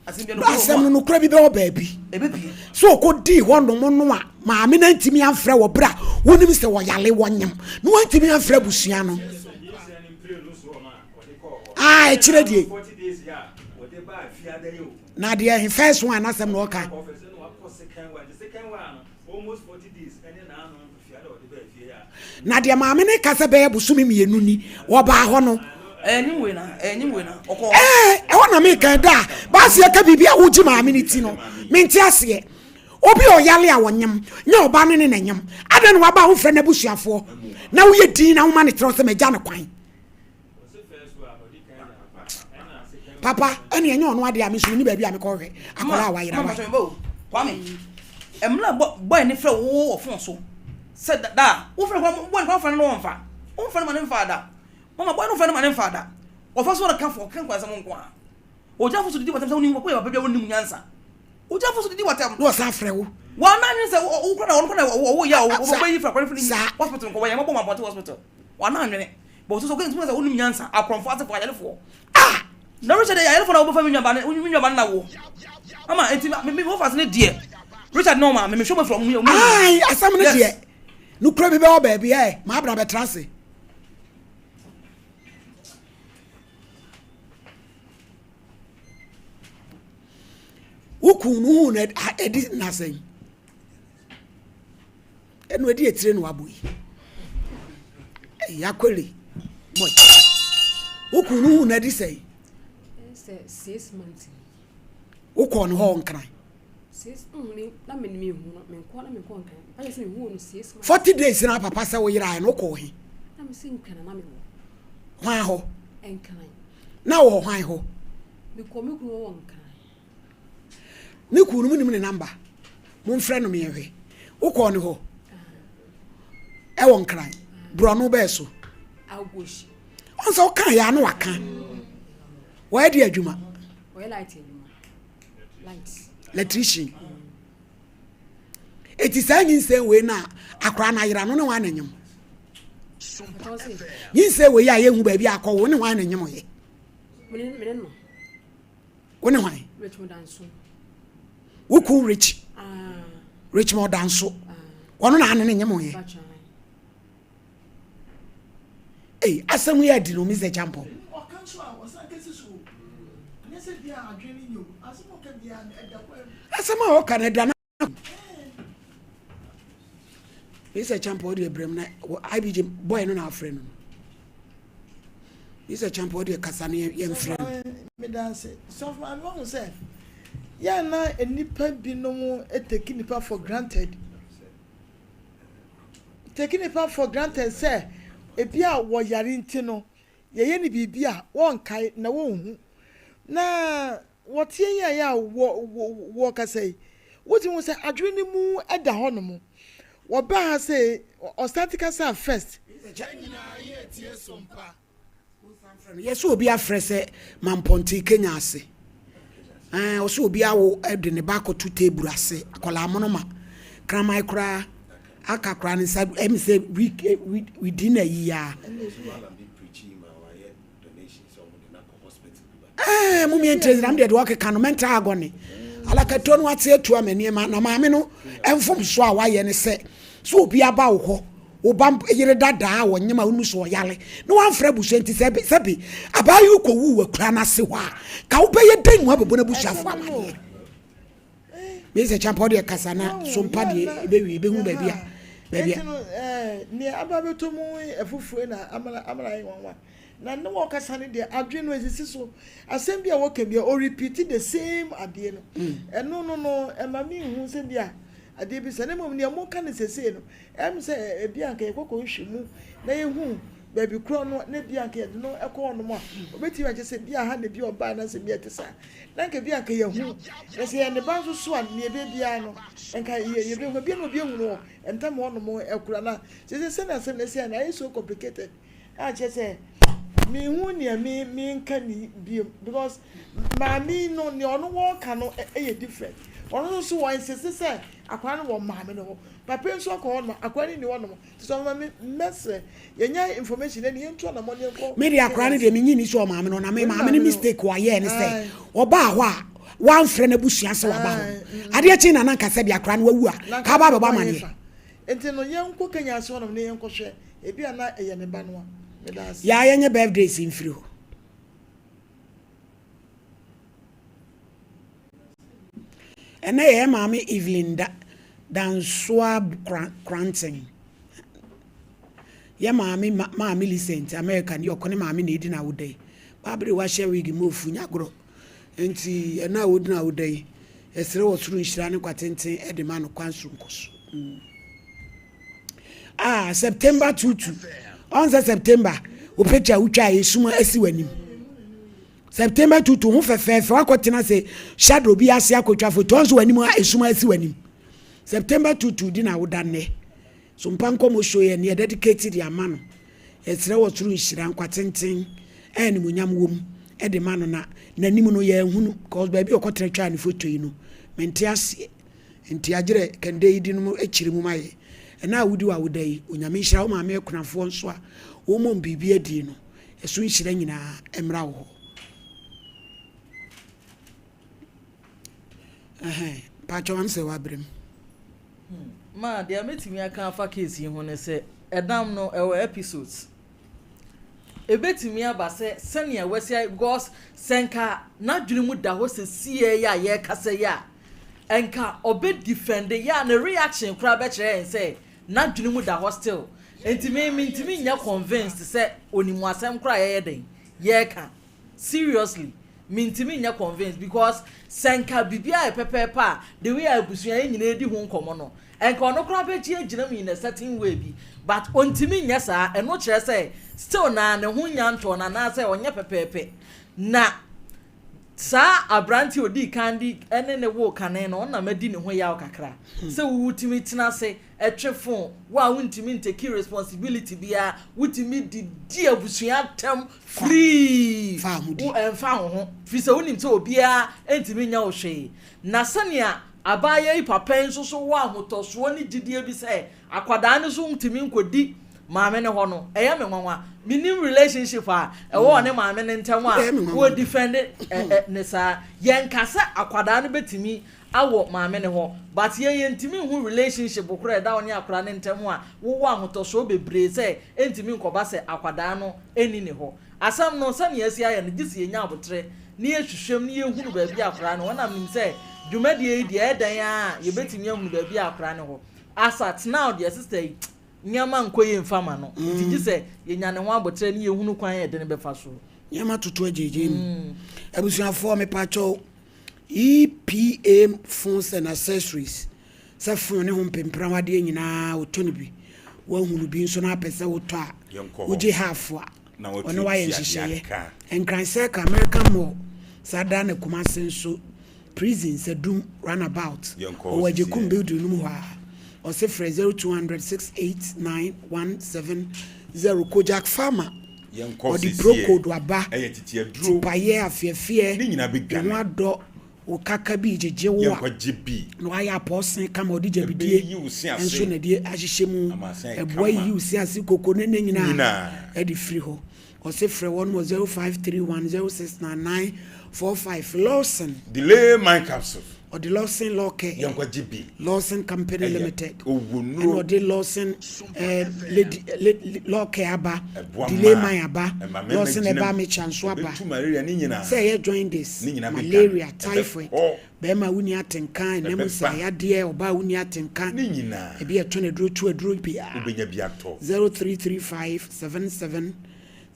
Asɛm bi no asɛm no nokora bi bɛwɔ baabi. Ɛbɛpie. So ɔkɔdii hɔ nom no a maame no antumi amfrɛ wɔ berɛ a wonim sɛ wɔyale wɔnyem na wantumi amfrɛ abusua no. Ah, ɛkyerɛ die. Na deɛ he first one n'asɛm na ɔka. Na deɛ maame ne ka sɛ bɛyɛ bosome mmienu ni wɔbaa hɔ no. Ɛɛ ɛhɔ na meka da a baasi ɛka biribi a wogye maame ne ti no mente aseɛ. Obi a ɔyale a ɔnyem nyɛ ɔba ne ne na nyem adɛn na waba a wofrɛ n'abusuafoɔ na woyɛ din na woma ne trɛw sɛ magya ne kwan. Papa, ɛne ɛnyɛ ɔno adeɛ a me nso menni baabi a mekɔhwɛ akwadaa a wayera wa. Kwame, mmerɛ bɔyɛ ne frɛ wo wɔ fon so sɛ da a wofrɛ no bɔyɛ no frɛ no wɔmfa womfrɛ no ma ne mfa da mama bɔyɛ no frɛ no ma ne mfa da wɔfa so ɔka fo ɔka nkwasɛm nko a ogya fo so didi wɔtɛm sɛ wonim wɔyɛ papa bi a wonim nyansa ogya fo so didi wɔtɛm na wɔsan frɛ wo wɔn ananwen sɛ wo kora na wɔn kora na wɔwɔ yɛ a wɔbɛyi fira kwan firi hospital nkɔ wɔyɛ mɔbɔ wɔn abɔnten hospital wɔn ananwene But so so okay sɛ wonim nyansa akorɔmfo asefo ayarefo. Ah! Na Richard yɛ ayarefo na wɔbɛfa me nuaba ne me nuaba no na wo. Ama enti me me wɔfa ne deɛ. Richard ne ɔma me mehwɛ mo afiri ɔmo mu. Ai asɛm no deɛ. Nokura bi bɛwɔ baabi ɛ maa bra bɛtra ase. Wo kun no hu na ɛdi nasɛn. Ɛnu ɛdi etire na wabɔ yi. Ɛyɛ akwele mɔ yi. Wokun no hu na ɛdi sɛn? Sɛ 6 months. Wokɔɔ ne hɔ Nkran? Six na me me hu no me nkɔ na me nkɔ Nkran. Ayɛ sɛ me hu no 6 months. 40 days na papa sɛ wo yera no wokɔɔ he? Na me sɛ Nkran na me wɔ. Hwan hɔ? Nkran. Na wɔ hwan hɔ? Me kɔ me kunu wɔ Nkran. Ne kunu no munim ne namba. Momfrɛ no meɛhwɛ. Wokɔɔ ne hɔ? Ɛwɔ Nkran. Borɔno bɛɛ so. Ɔn sɛ woka yɛ ano waka. Wɔyɛ de adwuma. Electrician. Eti saa nyinsɛn wei na akora no ayera no ne hwan na nyem. Nyinsɛn wei a yɛhu baabi akɔ wo ne hwan na nyem yɛ. Wo ne hwan? Wo kun Rich. Richmond Danso. Ɔno na ane ne nyem yɛ. Ei, asɛm yi adi no Mr. Champon. Asɛm a ɔka no ɛda no. Mr. Champon ɔde brɛm na IBJ boy no na afrɛ no. Mr. Champon ɔde kasa no yɛmfrɛ no. Medanse. Sɔfo maame wahu sɛ yɛn na nnipa binom take nipa for granted. Take nipa for granted sɛ ebi a wɔyare nti no yɛyɛ ne biribi a wɔnkae na wɔnhu. Na wɔteɛ yi a yɛ a wɔ wɔkasa yi, wotumi hu sɛ adwene no mu da hɔnom. Wɔbaa ha sɛ ɔstarte kasa first. Yɛsɛ obi afrɛ sɛ Mampɔnten Kenya ase. Ɛɛ ɔsɛ obi awo de ne ba akɔto table ase akwadaa mono ma kraman koraa aka koraa ne nsa ɛmi sɛ week within a year. Ɛɛ mo mmiɛ nkyɛn na deɛ deɛ ɔkeka no mental agony alakatuo no ate atu ama nneɛma na maame no mfomso a wayɛ ne sɛ sɛ obi aba wo hɔ. Wo ba yere dadaa a ɔnyem a wonim sɛ ɔyare na wamfrɛ abusua nti sɛ sɛbe abaa yi kɔwu wɔ akura no ase hɔ a, ka wobɛyɛ dɛn mu abɛbɔ n'abusuafoɔ amaneɛ? Meyɛ sɛ Champa wodeɛ kasa na sompa deɛ ɛbɛwie ɛbɛhu baabi a baabi a. Nti no eh, nea aba abɛtɔ mu afoforo na amana amana ayɛ nwanwa. Na ne wɔkasa no deɛ adwene no esisi so. Asɛm bi a wɔka bi a ɔrepeat the same adeɛ no. Ɛno no no ɛma me nhu sɛ bi a adeɛ bi sa. Na mmom nea moka no sesei no Ɛyɛ me sɛ ebia anka yɛkɔ kɔhwehwɛ mu na yɛhu baabi korɔ no na ebia anka yɛde no kɔ hɔnom a, obɛtumi akyerɛ sɛ ebia ha na ebia ɔbaa anaasɛ ebia ɛte saa. Na anka ebia anka yɛahu. Na sɛ yɛn ne ba nso so a, nea ɛbɛyɛ biara no, anka yɛbɛhu. Ebia na obi ahu no wɔ ntam hɔnom koraa. Na seesei sɛnea asɛm no asi ayɛ no, ayɛ so complicated. A kyerɛ sɛ menhu nea me menka ni biom because maame yi no nea ɔno wɔka no yɛ different. Ɔno nso so wɔ insist sɛ akwadaa no wɔ maame no hɔ. Papa yi nso akɔ hɔ nom akwadaa no nni hɔ nom. Nti sɛ ɔma me mɛsrɛ yɛnya information ɛne yɛntu anamɔ ne yɛnkɔ. Me deɛ akwadaa no deɛ menyi ni sɛ ɔmaame no na me maame no mistake wayɛɛ ne sɛ ɔbaa hɔ a wamfrɛ n'abusua sɛ waba hɔ. Adeɛ kye na na nka sɛ deɛ akwadaa no wawu a ka aba abɛbɔ amaneɛ. Nti no yɛnkɔ Kenya ase hɔnom na yɛnkɔhwɛ, ebi a na ɛyɛ ne ba no a. Meda ase. Yaa yɛnyɛ birthdays mfiri hɔ. Ɛnɛ yɛ yɛn maame Evelyn da Dansoa Kranten. Yɛ maame maa Millicent America New York ne maame na edi n'awoda yi. Babere wahyɛ wig mu ofu nya agorɔ. Enti ɛna a wodi n'awoda yi, yɛsrɛ wɔ soro nhyira ne nkwa tenten de ma no kwan soronko so. Mm. Ah, September tutu. Ɔn sɛ September, wo picture wotwa a esum asi w'anim. September tutu ho fɛfɛɛfɛ wakɔtena sɛ shadow bi ase akɔtwa foto ɔn sɛ w'anim a esum asi w'anim. September tutu di n'awoda nnɛ. So mpa nkɔmmɔ show yɛ neɛ dedicate de ama no. Yɛsrɛ wɔ soro nhyira, nkwa tenten a animuonyam wɔ mu de ma no na n'anim no yɛanhunu cause baabi a ɔkɔtena twaa ne foto yi no mente aseɛ nti agyerɛ kɛndɛ yi dinom akyiri mu ma yɛ ɛna a wodi w'awoda yi Onyame nhyira wo maame akunafoɔ nso a wɔmmom biribi adie no ɛso nhyira nyinaa mmra wo hɔ. Ɛhɛn, mpakyɛw am sɛ wabrɛ mu. Hmm, ma deɛ mɛtumi aka afa case yi ho ne sɛ, ɛdam no ɛwɔ episodes. Ɛbɛtumi aba sɛ sɛnea wasi ayɛ because sɛ nka n'adwene mu da hɔ sɛ siɛ yi a yɛrekasa yi a, nka ɔbɛ defend yɛ a ne reaction koraa bɛkyerɛ yɛn sɛ n'adwene mu da hɔ still. Nti me mentumi nyɛ convinced sɛ onim asɛm koraa a yɛyɛ dɛn yɛreka. Seriously mentumi nyɛ convinced because sɛ nka biribi ayɛ pɛpɛɛpɛ a the way a abusua yi nyinaa di ho nkɔmmɔ no nka ɔno koraa bɛgye agyina mu in a certain way bi but ɔntumi nyɛ saa ɛno kyerɛ sɛ still naa ne ho nnya ntɔɔ no anaasɛ ɔnyɛ pɛpɛɛpɛ na saa aberante a ɔdii kan de ɛne ne woo kane no ɔno na madi ne ho yaw kakra sɛ wotumi tena ase Ɛtwe fo, wo a wontumi nteki responsibility biara, wotumi de di abusua atɛm free, wo ɛmfa wo ho, firi sɛ wonim sɛ obiara ntumi nyɛ wo hwee. Na sɛnea abaayewa yi papa yi nso so wɔ ahotɔsoɔ ne gyidie bi sɛ akwadaa no nso ntumi nkɔdi maame no hɔ no, ɛyɛ me nwanwa. Mennim relationship a ɛwɔ ɔne maame no ntam a wɔdefend ne saa. Yɛnka sɛ akwadaa no bɛtumi awɔ maame no hɔ but yɛn yɛntumi nhu relationship korɔ a ɛda wo ne akwadaa no ntɛm a wowɔ ahotɔsoɔ bebree sɛ ɛntumi nkɔba sɛ akwadaa no nni ne hɔ. Asɛm no sɛnea asi ayɛ no gye sɛ yɛnya aboterɛ na yɛhwehwɛm na yɛhunu baabi a akwadaa no wɔ na menim sɛ dwumadie yi deɛ ɛyɛ dɛn ara a yɛbɛtumi ahunu baabi a akwadaa no wɔ. As at now deɛ sister yi nneɛma nkɔ yie mfa ma no nti gye sɛ yɛnya ne ho aboterɛ na yɛhunu kwan a yɛde no bɛfa so. Nneɛma toto agyegye mu. Abusuafoɔ mepakyɛw EPA phones and accessories, sɛ phone ne ho mpempran adeɛ nyinaa wotɔ no bi, woahunu bi nso na apɛ sɛ wotɔ a, wogye half a, ɔne wayɛ nhyehyɛeɛ. Nkran Circle, American Mall, saa da na Kumasi nso, Prison, Sadum, Runabout, ɔwɔ Agyekum building no mu hɔ ara. Ɔse frɛ 0200 689 170. Kojak Pharma. Ɔde procold aba, tipaeɛ, afeɛfeɛ, wo ho adɔ, wo kaka bi regyegye wo a, na wayɛ apɔɔsen kama, ɔde gyabidie nso na ɛde ahyehyɛ mu, ɛboa yiyi wo se ase koko ne ne nyinaa ɛde firi hɔ. Ɔse frɛ wɔn wɔ 0531 069 945. Lawson. Delay mind capsules. Ɔde Lawson Law Care. Yɛnkɔ gye bi. Lawson Company Ɛyɛ Limited. owó Ɛna nnuro. ɔde Lawson eh, Lady, eh, Law Care aba. Ɛboa Delay mmaa. Mind aba. Ɛma mmarima Lawson gyina Ɛba mu. Mecha nso aba. Ɛbɛtu malaria ne nyinaa. Sɛ ɛyɛ jaundice, Ne nyinaa bɛdwane. malaria, typhoid, Ɛbɛkɔ. bɛrima a wonni atenka, ɛnam Ɛbɛba. nsaeyadeɛ, ɔbaa a wonni atenka. Ne nyinaa. Ebi ɛtɔ no aduro tu aduro biara. Wobɛnya bi atɔ. 0335 77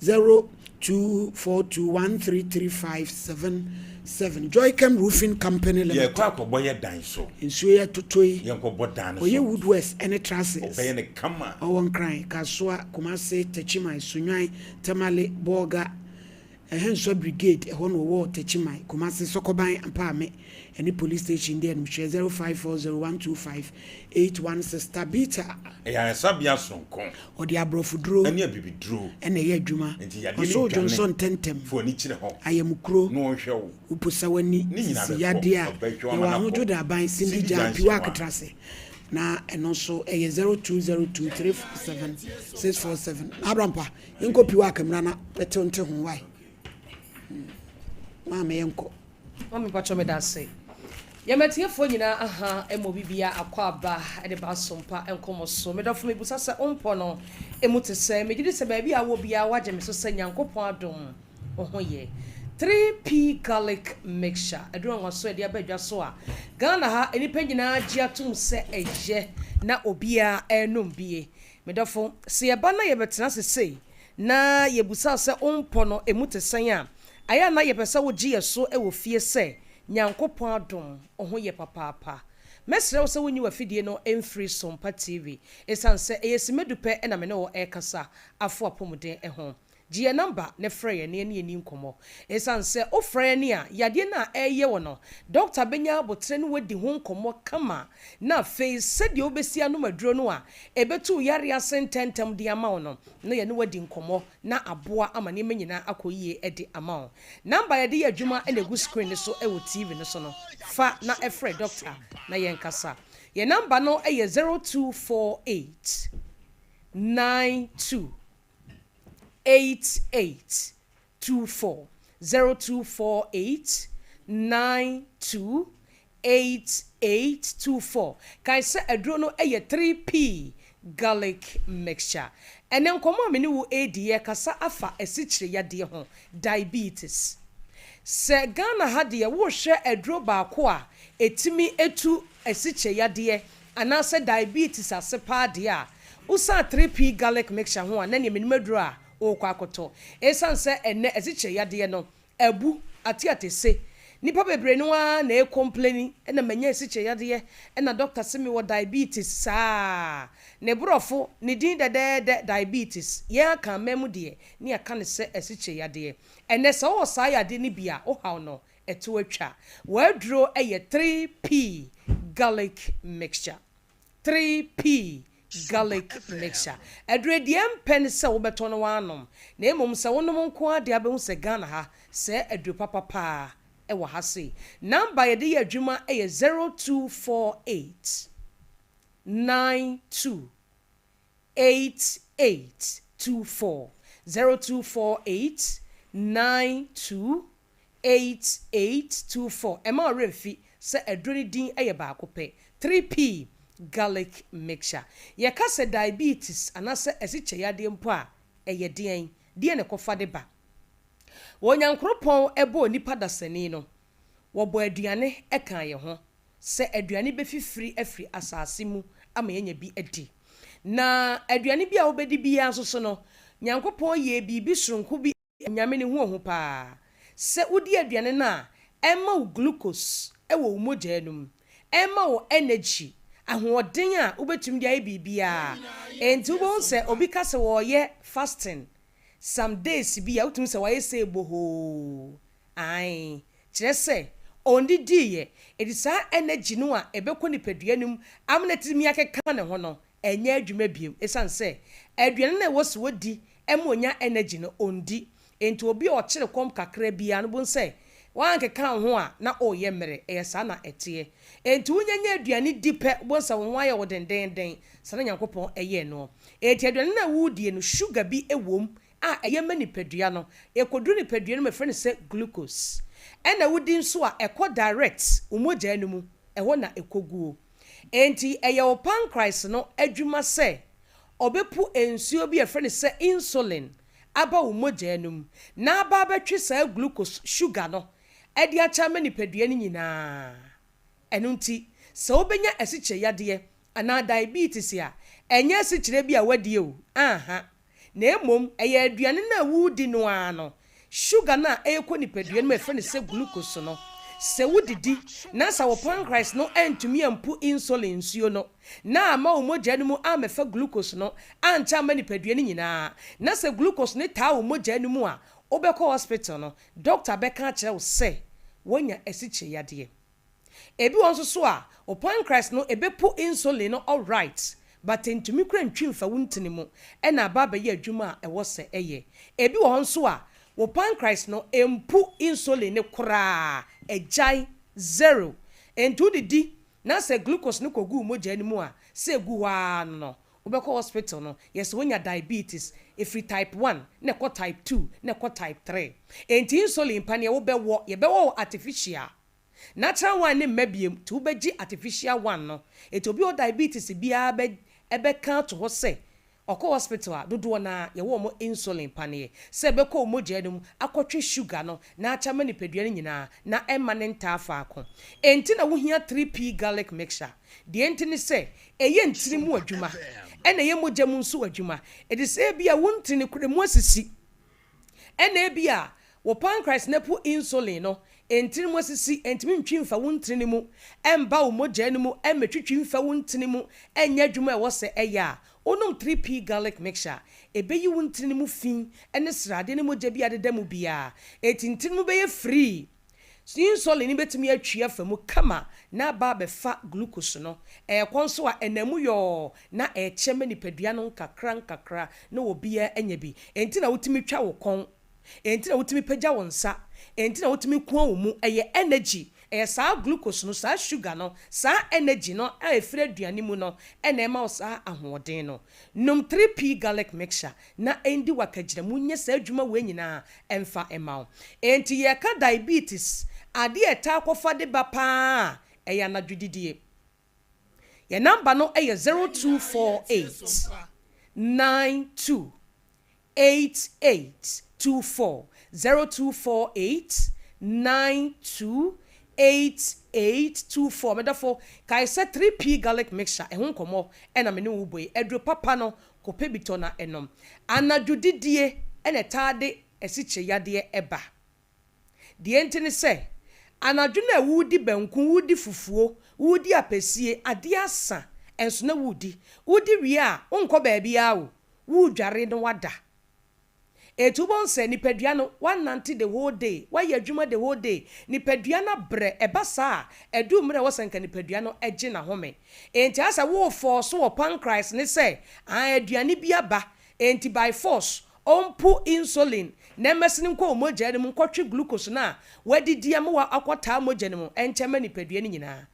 0242 1335 77 Joycam Roofing Company Limited. Yɛkɔ akɔbɔ yɛ dan so. Nsuo yɛ totɔ yi. Yɛnkɔbɔ dan no Ɔyɛ so. Woodworth ne Trusses. Ɔbɛyɛ no kama. Ɔwɔ Nkran, Kasoa, Kumase, Techiman, Sunyani, Tamale, Bolga, Ɛhɛnsua Brigade, ɛhɔ na ɔwɔ Techiman, Kumase, Sɔkɔban, Ampaame ne Police Station di animhwɛ 0540125816 Tabitha. Ayaresabea sononko. Ɔde aborɔfoduro. Ne abibiduro. Na ɛyɛ adwuma. Nti yadeɛ no Ɔsɔ dwane. dwonsɔ ntɛntɛm. Fa w'ani kyerɛ hɔ. Ayamkuro. Na ɔnhwɛ wo. Woposa w'ani. Ne nyinaa Sisi bɛkɔ. yadeɛ a. Ɔbɛhwɛ wo ama Yɛwɔ no akɔ. Ahodwo Daban, Cindy Cindy Gyan, Junction Piwa hɔ a. Aketrase. Na ɛno nso ɛyɛ 0202347647. Abrampa, yɛnkɔ Piwa Akamira na bɛtew nte ho wae. Maame yɛnkɔ. Mame mpakyɛw meda ase. Yɛma atiefoɔ nyinaa aha ma obi biaa akɔ aba de ba asompa nkɔmɔ so. Me dɔfo mebusa sɛ wo mpɔ no emu te sɛn? Megye di sɛ baabi a wowɔ biaa woagye me so sɛ Nyankopɔn adom wo ho yɛ. 3P Garlic Mixture, aduru nwanwaso a yɛde aba dwa so a Ghana ha nnipa nyinaa gye atom sɛ ɛyɛ na obiaa ɛrenom bie. Me dɔfo, sɛ yɛba na yɛbɛtena ase sei na yɛbusa wo sɛ wo mpɔ no emu te sɛn a, ayɛ a na yɛpɛ sɛ wogye yɛn so wɔ fie sɛ Nyankopɔn adom, wo ho yɛ papaapa. Mɛsrɛ wo sɛ wonyi w'afidie no mfiri Sompa TV, ɛsiane sɛ ɛyɛ simma du pɛ na me ne wo rekasa afa w'apɔmuden ho. Gye yɛn namba na frɛ yɛn na yɛne yɛn nni nkɔmmɔ. Ɛsiane sɛ wofrɛ yɛn a, yadeɛ no a ɛreyɛ wo no, dɔkta bɛnya aboterɛ ne wo adi ho nkɔmmɔ kama na afei sɛdeɛ wobɛsi anom aduro no a ɛbɛtu wo yareɛ ase ntɛmntɛm de ama wo no, na yɛne wo adi nkɔmmɔ na aboa ama nneɛma nyinaa akɔ yie de ama wo. Number a yɛde yɛ adwuma na ɛgu screen no so wɔ TV no so no, fa na frɛ dɔkta na yɛnkasa. Yɛn number no yɛ 0248 92 88 24, 0248 92 8824. Kae sɛ aduro no yɛ 3P garlic mixture. Ɛnnɛ nkɔmmɔ a me ne wo redi yɛrekasa afa asikyire yadeɛ ho, diabetes. Sɛ Ghana ha deɛ worehwɛ aduro baako a ɛtumi tu asikyire yadeɛ anaasɛ diabetes ase paa deɛ a, wosan 3P garlic mixture ho a na neɛ menim aduro a worekɔ akɔtɔ. Ɛsiane sɛ ɛnnɛ asikyire yadeɛ no Abu, ate se nnipa bebree no ara na ɛrekompleni, ɛna manya asikyire yadeɛ, ɛna dɔkta se mewɔ diabetes saa. Ne borɔfo, ne din dɛdɛɛdɛ, diabetes. Yɛn Akanman mu deɛ, ne yɛka no sɛ asikyire yadeɛ. Ɛnnɛ sɛ wowɔ saa yadeɛ no bi a, wo haw no, ɛto atwa. W'aduro yɛ 3P garlic mixture. 3P garlic mixture. Aduro yi deɛ mpɛ ne sɛ wobɛtɔ na woanom, na mmom sɛ wonom nko ara deɛ abɛhu sɛ Ghana ha sɛɛ aduro papa paa wɔ ha sei. Number a yɛde yɛ adwuma yɛ 0248 92 8824, 0248 92 8824 Ɛmma wo werɛ mfi sɛ aduro no din yɛ baako pɛ, 3P Garlic Mixture. Yɛka sɛ diabetes anaasɛ asikyire yadeɛ mpo a, ɛyɛ deɛn? Deɛn na ɛkɔfa de ba? Wɔ Onyankoropɔn bɔɔ nnipa dasani no, wɔbɔɔ aduane kaa yɛn ho sɛ aduane bɛfifiri afiri asase mu ama yɛanya bi adi. Na aduane bi a wobɛdi biara nso so no, Nyankopɔn yɛɛ biribi soronko bi Nyame ne ho ohu paa. Sɛ wodi aduane no a, ɛma wo glucose wɔ wo mogyaa no mu. Ɛma wo energy, ahoɔden a wobɛtumi de ayɛ biribiara. Enti wobɛhu sɛ obi ka sɛ ɔreyɛ fasting some days bi a, wotumi hu sɛ wayɛ sei bohoo. Ae, kyerɛ sɛ ɔndidiiɛ. Enti saa energy no a ɛbɛkɔ nipadua no mu ama no atumi akeka ne ho no, ɛnyɛ adwuma bio esiane sɛ aduane no a ɛwɔ sɛ odi ma onya energy no, ondi. Enti obi a ɔkyere kɔm kakra biara no, bohu sɛ woankeka wo ho a, na woreyɛ mmerɛ. Ɛyɛ saa na ɛteɛ. Enti wonya nya aduane di pɛ, wobɛhu sɛ wo ho ayɛ wo dendeenden. Saa na Nyankopɔn yɛɛ noɔ. Enti aduane no a woredie no, sugar bi wom. a ɛyɛ ma nipadua no. Ɛkɔduru nipadua no mu a, yɛfrɛ no sɛ glucose. Ɛna wodi nso a, ɛkɔ direct wo mogya no mu, ɛhɔ na ɛkɔguo. Enti ɛyɛ wo pancreas no adwuma sɛ ɔbɛpu nsuo bi a yɛfrɛ no sɛ insulin aba wo mogya no mu na aba abɛtwe saa glucose, sugar, no de akyɛ ama nipadua no nyinaa. Ɛno nti, sɛ wobɛnya asikyire yadeɛ anaa diabetes a, ɛnyɛ asikyire bi a woadie o, anha, na mmom ɛyɛ aduane no a woredi no ara no, sugar no a ɛrekɔ nipadua no mu a yɛfrɛ no sɛ glucose no. Sɛ wodidi na sɛ wo pancreas no antumi ampu insulin nsuo no na amma wo mogya no mu ammɛfa glucose no ankyɛ amma nipadua no nyinaa, na sɛ glucose no taa wo mogya no mu a, wobɛkɔ hospital no, doctor bɛka akyerɛ wo sɛ woanya asikyire yadeɛ. Ebi wɔ hɔ nso so a, wo pancreas no ɛbɛpu insulin no alright, but ɛntumi kora ntwi mfa wo ntini mu ɛna aba abɛyɛ adwuma a ɛwɔ sɛ ɛyɛ. Ebi wɔ hɔ nso a, wo pancreas no ɛmpu insulin no koraa, ɛgyae, zero. Enti wodidi na sɛ glucose no kɔgu wo mogya no mu a, sɛ ɛgu hɔ ara no no, wobɛkɔ hospital no, yɛsɛ wonya diabetes, ɛfiri type one na ɛkɔ type two na ɛkɔ type three. Enti insulin paneɛ wobɛwɔ, yɛbɛwɔ wo artificial. Natural one no mma biom, nti wobɛgye artificial one no. Enti obi a ɔwɔ diabetes biara bɛ bɛka ato hɔ sɛ ɔkɔ hospital a, dodoɔ no ara yɛwɔ wɔn insulin paneɛ sɛ ɛbɛkɔ wo mogya no mu akɔtwe sugar no na akyɛ ama nipadua no nyinaa na ɛmma no ntaa faako. Enti na wohia 3P garlic mixture. Deɛ enti ne sɛ ɛyɛ ntini mu adwuma ɛna ɛyɛ mogya mu nso adwuma. Ɛte sɛ ebia wo ntini kura mu asisi Ɛna ebia wo pancreas no apu insulin no, ntini mu asisi, entumi ntwi mfa wo ntini mu mba wo mogya no mu mmetwitwi mfa wo ntini mu nyɛ adwuma a ɛwɔ sɛ ɛyɛ a, wonom 3P garlic mixture a, ebeyi wo ntini mu fi ne sradeɛ ne mogya bi a adeda mu biara. Enti ntini mu bɛyɛ firii. Insulin no betumi atwi afa mu kama na aba abɛfa glucose no. Ɛrekɔ nso a, ɛnam mu yɔɔ na ɛrekyɛ ma nipadua no nkakrankakra na obiara anya bi. Enti na wotumi twa wo kɔn, enti na wotumi pagya wo nsa, enti na wotumi kua wo mu. Ɛyɛ energy. Ɛyɛ saa glucose no, saa sugar no, saa energy no a ɛfiri aduane mu no na ɛma wo saa ahoɔden no. Nom 3P garlic mixture na ɛndi w'akagyinamu nyɛ saa adwuma wei nyinaa mfa mma wo. Enti yɛreka diabetes, adeɛ a ɛtaa kɔfa de ba pa ara a, ɛyɛ anadwo didie. Yɛn number no yɛ 0248 92 8824, 0248 92 8824. Me dɔfo, kae sɛ 3P garlic mixture, ɛho nkɔmmɔ na me ne wo rebɔ yi. Aduro papa no, kɔpɛ bi tɔ na nom. Anadwo didie na ɛtaa de asikyire yadeɛ ba. Deɛ enti ne sɛ, anadwo no a woredi banku, woredi fufuo, woredi apɛsie, adeɛ asa nso na woredi. Wodi wie a, wonkɔ baabiara o, woredware na woada. Enti wobɛhu sɛ nipadua no, woanante the whole day, woayɛ adwuma the whole day, nipadua no abrɛ. Ɛba saa a, ɛduru mmerɛ a ɛwɔ sɛ nka nipadua no gye n'ahome. Enti ayɛ sɛ worefɔɔso wɔ pancreas no sɛ, aane, aduane bi aba, enti by force, ɔmpu insulin na ɛmmɛsene nkɔ wo mogya no mu nkɔtwe glucose no a woadidi ama akɔtaa mogya no mu nkyɛ ma nipadua no nyinaa.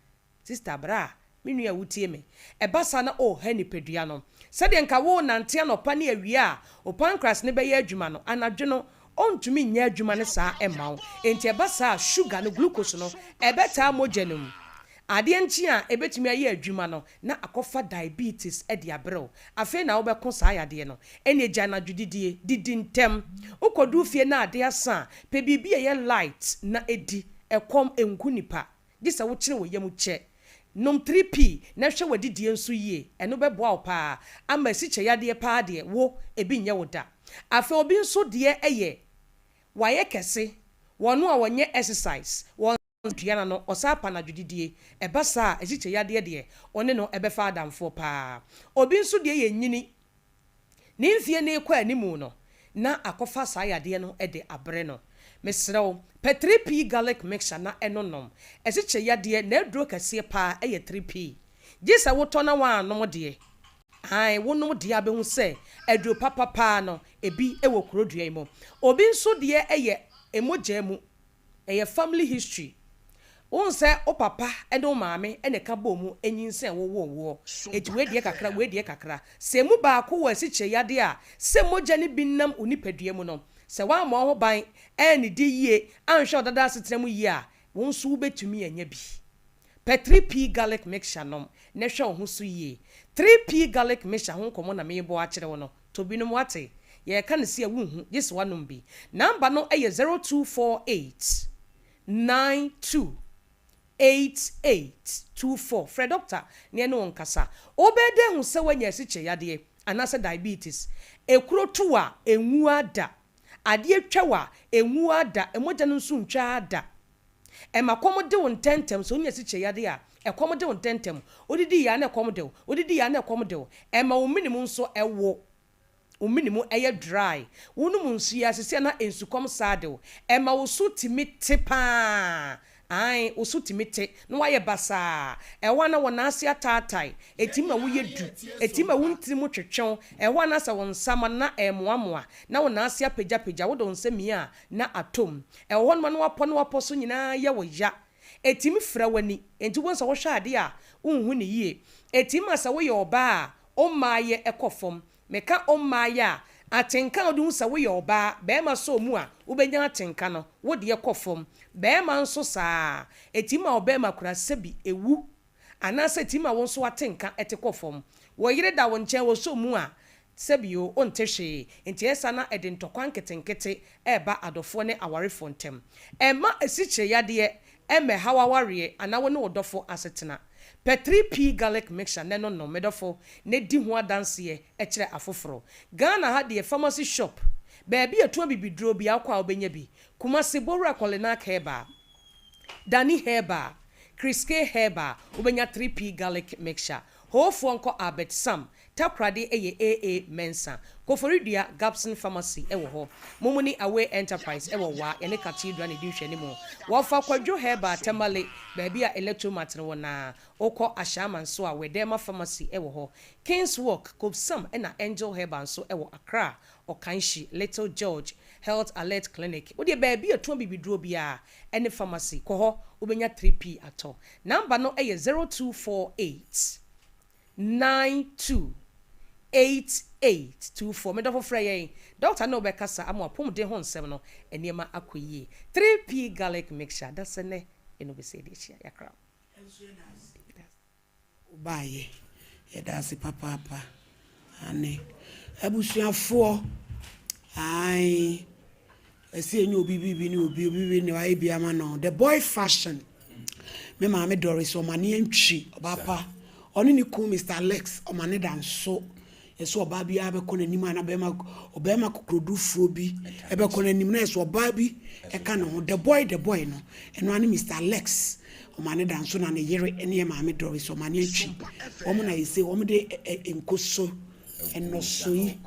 Sista, bra, me nua a wotie me. Ɛba saa na ɔreha nipadua no. Sɛdeɛ nka worenante anɔpa ne awia a wo pancreas no bɛyɛ adwuma no, anadwo no, ɔntumi nyɛ adwuma no saa mma wo. Enti ɛba saa a, sugar no, glucose no, ɛbɛtaa mogya no mu. Adeɛ nkye a ɛbɛtumi ayɛ adwuma no, na akɔfa diabetes de abrɛ wo. Afei na wobɛko saa yadeɛ no. Ɛnneɛ gyae anadwo didie. Didi ntɛm. Wokɔduru fie na adeɛ asa a, pɛ biribi a ɛyɛ light na di. Ɛkɔm nku nipa. Gye sɛ wokyene wo yam kyɛ. Nom 3P na hwɛ w'adidie nso yie. Ɛno bɛboa wo paa ama asikyɛ yadeɛ paa deɛ, wo, ebi nyɛ wo da. Afei obi nso deɛ yɛ, wayɛ kɛse, wɔn a wɔnyɛ exercise, wɔn. Dua no ano, ɔsan pa anadwo didie. Ɛba saa a, asikyire yadeɛ deɛ, wo ne no bɛfa adamfoɔ pa ara. Obi nso deɛ yɛ nyini. Ne mfeɛ no rekɔ animu no, na akɔfa saa yadeɛ no de abrɛ no. Mesrɛ wo, pɛ 3P garlic mixture na ɛno nom. Asikyire yadeɛ, n'aduro kɛseɛ pa ara yɛ 3P. Gye sɛ wotɔ na woannom deɛ. Aane, wonom deɛ a bɛhu sɛ aduro papa pa ara no, ebi wɔ kuro dua yi mu. Obi nso deɛ yɛ mogya mu. Ɛyɛ family history. Wohu sɛ wo papa ne wo maame na ɛka bɔɔ mu nyinsɛn wo woo woɔ. Enti wei deɛ kakra, wei deɛ kakra. Sɛ emu baako wɔ asikyire yadeɛ a, sɛ mogya no bi nam wo nipadua mu no, sɛ woammɔ wo ho ban, annidi yie, anhwɛ wo dada asetena mu yie a, wo nso wobɛtumi anya bi. Pɛ 3P Garlic Mixture nom na hwɛ wo ho so yie. 3P Garlic Mixture ho nkɔmmɔ na merebɔ akyerɛ wo no. Tɔ bi nom woate? Yɛreka no sei a wonhu, gye sɛ woanom bi. Number no yɛ 0248 92 88 24. Frɛ dɔkta na ɛne wo nkasa. Wobɛyɛ dɛn ahu sɛ woanya asikyire yadeɛ anaasɛ diabetes? Ekuro to wo a, ɛnwu ara da. Adeɛ twa wo a, ɛnwu ara da. Mogya no nso ntwa ara da. Ɛma kɔm de wo ntɛmntɛm. Sɛ wonya asikyire yadeɛ a, ɛkɔm de wo ntɛmntɛm. Wodidi yie a na ɛkɔm de wo. Wodidi yie a na ɛkɔm de wo. Ɛma wo mene mu nso wo. Wo mene mu yɛ dry. Wonom nsuo yi a, seesei a na nsukɔm saa de wo. Ɛma wo so tumi te pa ara. Aane, wo so tumi te na woayɛ basaa. Ɛhɔ a na wo nan ase ataatae. Ɛtumi ma woyɛ du. Ɛtumi ma wo ntini mu twetwe wo. Ɛhɔ a na sɛ wo nsa ma no na ɛremoamoa, na wo nan ase apagyapagya. Wode wo nsa mia a, na atɔ mu. Ɛwɔ hɔnom a na wapɔ na wapɔ so nyinaa yɛ wo ya. Ɛtumi fira w'ani, enti wobɛhu sɛ wohwɛ adeɛ a, wonhu no yie. Ɛtumi ma sɛ woyɛ ɔbaa a, wo mmaayɛ kɔ fam. Meka wo mmaayɛ a, atenka a wode hu sɛ woyɛ ɔbaa, barima sɔ mu a, wobɛnya atenka no, wo deɛ kɔ fam. Barima nso saa ara. Ɛtumi ma ɔbarima kura sɛbi ɛwu Anaasɛ tumi ma wo nso w'atenka te kɔ fam. Wo yere da wo nkyɛn, ɔsɔ mu a, sɛbio, wonte hwee. Enti ɛyɛ saa na ɛde ntɔkwa nketenkete reba adɔfoɔ ne awarefoɔ ntam. Mma asikyire yadeɛ mmɛha w'awareɛ anaa wo ne wo dɔfo asetena. Pɛ 3P Garlic Mixture na ɛno nom, me dɔfo, na di ho adanseɛ kyerɛ afoforɔ. Ghana ha deɛ, pharmacy shop, baabi a yɛtɔn abibiduro biara wokɔ a wobɛnya bi. Kumasi, Bowura Kɔlenak Herbal. Dani Herbal, Kriske Herbal, wobɛnya 3P Garlic Mixture. Hoofoɔ nkɔ Albert Sam, Takoradi yɛ AA Mensah, Koforidua, Gabson Pharmacy wɔ hɔ. Mumuni Away Enterprise wɔ Wa, yɛne Cathedral na ɛdi nhwɛanimu. Wɔfa Kwadwo Herbal, Tamale, baabi a Electromat no wɔ no ara. Wokɔ Ashaiman nso a, Wedema Pharmacy wɔ hɔ. Kings Walk, Kobsam ɛna Angel Herbal nso wɔ Accra. Ɔkanhyi, Little George, Health Alert Clinic, wo deɛ baabi a ɛtɔn bibiduro biara ɛne pharmacy, kɔ hɔ wobɛnya 3P atɔ. Number no yɛ 0248 92 8824. Me dɔfo frɛ yɛn, doctor ne wo bɛkasa ama w'apɔmuden ho nsɛm no nneɛma akɔ yie. 3P Garlic Mixture, dasɛ nnɛ ɛna obɛsɛ yɛde ahyia. Yɛakra wo. Wobaeɛ. Yɛda ase papaapa. Aane. Abusuafoɔ, ae. Ɛsɛ yɛnyɛ obi biribi ne obi, obi biribi ne wayɛ bi ama no. The boy fashion. Me maame Doris ɔma ne antwi, ɔbaa pa. Ɔne ne kun Mr. Alex ɔma ne da nso. Yɛsɛ ɔbaa biara bɛkɔ n'anim a na bɛrima ɔbɛrima kokorodufoɔ bi ɛbɛkɔ n'anim na yɛsɛ ɔbaa bi ɛka ne ho. The boy the boy no ɛno ara ne Mr. Alex ɔma ne da nso na ne yere ɛne yɛ maame Doris ɔma ne antwi. Wɔn na yɛsɛ wɔn de ɛ ɛ nkoso nnɔsoyi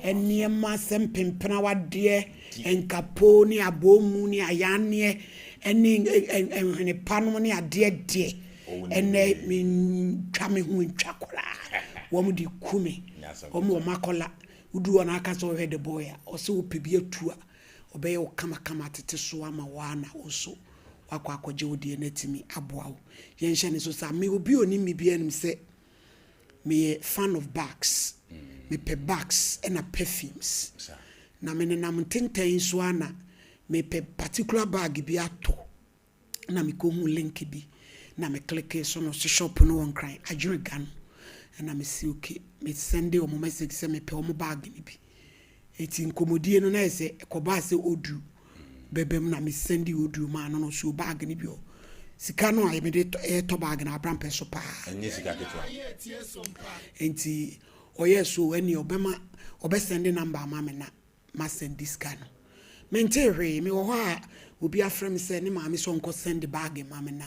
nneɛma sɛ mpempenawadeɛ nkapo ne abɔɔmu ne ayanneɛ ɛne nhwene pa nom ne adeɛ deɛ ɛnɛ mentwa me ho ntwa koraa wɔn de ku me wɔn wɔ makɔla wodu hɔ na aka sɛ ɔhwɛ the boy a ɔsɛ wopɛ bi atu a ɔbɛyɛ wo kamakama tete so ama wo a na wo nso wakɔ akɔgye wo deɛ no atumi aboa wo yɛnhyɛ ne so saa me obi onim me biara nim sɛ meyɛ fan of bags mepɛ bags ɛna perfumes na menenam ntentɛn so a na mepɛ particular bag bi atɔ na mekɔhu link bi na me click so no so shop no wɔ Nkran Adwene no ɛna mesi okay me send wɔn message sɛ mepɛ wɔn bag no bi eti nkɔmmɔdie no na yɛ sɛ ɛkɔbaa sɛ odu bɛbɛ mu na me send odu maa no no so bag no bi wɔ sika no a mede ɛtɔ bag no abrampɛ so paa. Ɛnyɛ sika ketewa. Nti ɔyɛ so ɛne ɔbɛma ɔbɛsend number ama me na ma send sika no. Mente hwee, mewɔ hɔ a obi afrɛ me sɛ ne maame sɛ ɔnkɔ send bag ma me na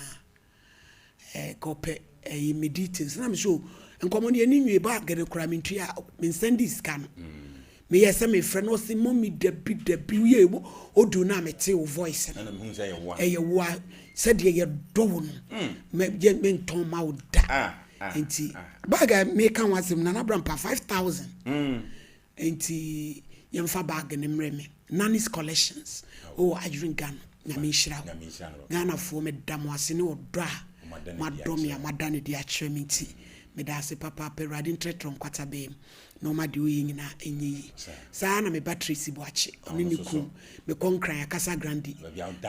ka ɔpɛ ɛyi me details na me so nkɔmɔ no yɛne nwie bag no koraa mentua mensend sika no. Meyɛ sɛ mefrɛ no ɔse mummy dabi dabi woyɛ odu no a mete wo voice no. Ɛna mehu sɛ ɛyɛ wo a. Ɛyɛ wo a sɛdeɛ yɛdɔ wo no mentɔn ma wo da. Nti bag a meka ho asɛm Nana Brampa 5000. Nti yɛmfa bag no mmerɛ me. Nanny's Collections wɔ Adwene Ghana. Nyame nhyira wo. Ghanafoɔ meda mo ase ne ɔdɔ a moadɔ me a moada no adi akyerɛ me nti. Meda ase papaapa. Awurade ntrɛtrɛ nkwata bɛɛ mu na ɔma deɛ ɔyɛ nyinaa ɛnyɛ yie. Saa ara na me ba Tracy Boakye, ɔne ne kunu, mekɔ Nkran Akasa Grande,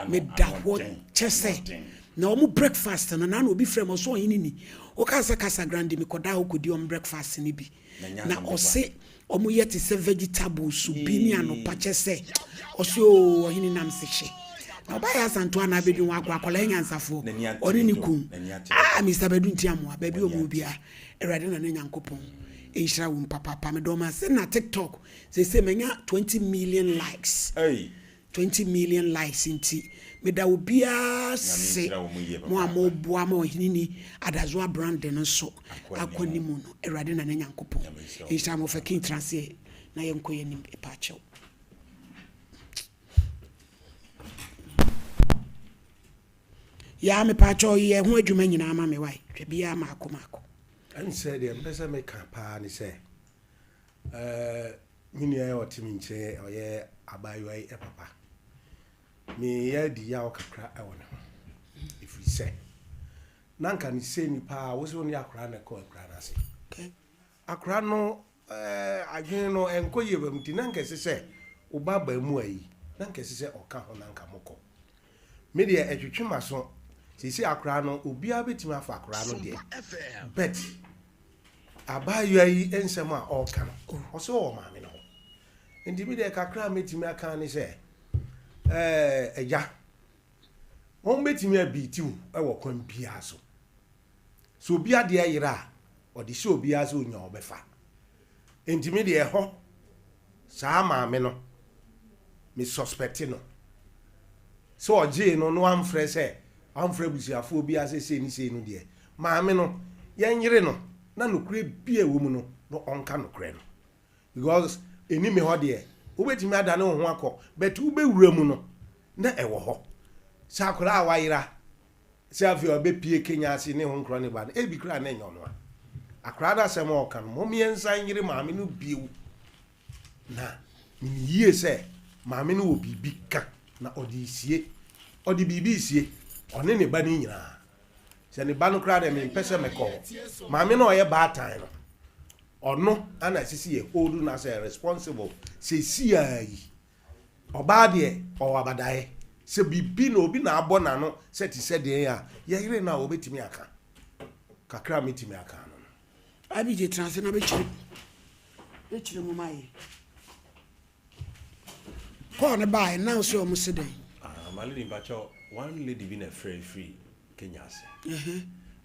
meda hɔ kyɛ sɛ na wɔn breakfast no, na na obi frɛ me ɔsɛ ɔhene ni, wokaa sɛ Casa Grande, mekɔdaa hɔ kɔdi wɔn breakfast no bi. Na ɔse ɔmo yɛ te sɛ vegetables bi ne anɔpa kyɛ sɛ ɔse oo ɔhene nam se hye na ɔba yɛ asanto anaa bɛdwin wɔ akɔ akɔla nyansafoɔ ɔne ne kun ah Mr. Badu nti amoa baabi ɔmo bia awurade na ne nyankopɔn nhyira wo papaapa medɔ ma se na tiktok sese manya 20 million likes. Hey. 20 million likes nti meda obiara ase mo a moboa ma Ɔheneni Adazoa brand no nso akɔ anim no Awurade Nana Nyankopɔn nhyira mo Ɔfa King tena ase na yɛnkɔ yɛn anim epaakyɛw. Yaa mepaakyɛw yɛ ho adwuma nyinaa ma me wae hwɛ biara maako maako. Ɛnsɛ deɛ mpɛ sɛ meka paa ne sɛ Eh, me nua yi a ɔte me nkyɛn ɔyɛ abaayewa yi papa. Meyɛ adi yaw kakra wɔ ne ho. Ɛfiri sɛ, na nka ne sei ni paa, wo sɛ wo ne akwaraa na ɛkɔ akura no ase. Akwaraa no eh, adwene no ɛnkɔ yie ba mu nti na nka ɛsɛ sɛ wo ba abaamua yi, na nka ɛsɛ sɛ ɔka ho na nka mokɔ. Me deɛ ɛtwetwe m'aso. Seesei akwaraa no, obiara bɛtumi afa akwaraa no deɛ. But Abaayewa yi nsɛm a ɔreka no, ɔsɛ ɔwɔ maame no hɔ. Nti me deɛ kakra a mɛtumi aka ne sɛ, ɛɛ agya, wɔn bɛtumi abiiti wo wɔ kwan biara so. Sɛ obi adeɛ yera a, ɔde hyɛ obiara sɛ onya ɔbɛfa. Nti me deɛ ɛhɔ, saa maame no, me suspect no. Sɛ ɔgyee no na wamfrɛ sɛ, wamfrɛ abusuafoɔ biara sɛ sei ne sei no deɛ, maame no, yɛnyere no na nokorɛ bi a ɛwɔ mu no, na ɔnka nokorɛ no. Because ɛni me hɔ deɛ, wobɛtumi adane wo ho akɔ, but wobɛwura mu no, na ɛwɔ hɔ. Sɛ akwadaa a wayera, sɛ afei ɔbɛpie Kenya ase ne ho nkorɔ ne ba no, ebi koraa na ɛnyɛ ɔno a. Akwadaa no asɛm a ɔka no, mom yɛnsan nyere maame no bio. Na menim yie sɛ maame no wɔ biribi ka na ɔde resie. Ɔde biribi resie, ɔne ne ba no nyinaa. Sɛ ne ba no koraa deɛ mempɛ sɛ mɛkɔ hɔ. Maame no a ɔyɛ baatan no, ɔno ana ɛsɛ sɛ yɛ hold no asɛ responsible seesei yi. Ɔbaa deɛ ɔwɔ abadaeɛ. Sɛ biribi na obi na abɔ n'ano sɛ te sɛ deɛn a, yɛyere no a ɔbɛtumi aka. Kakra a mɛtumi aka ano no. Abigye tena ase na bɛkyerɛ bɛkyerɛ mu ma yɛ. Kɔɔ no baeɛ na wo sɛ ɔmo se dɛn? Ah, my lady mpakyɛw, one lady bi na ɛfrɛ firi Kenya ase.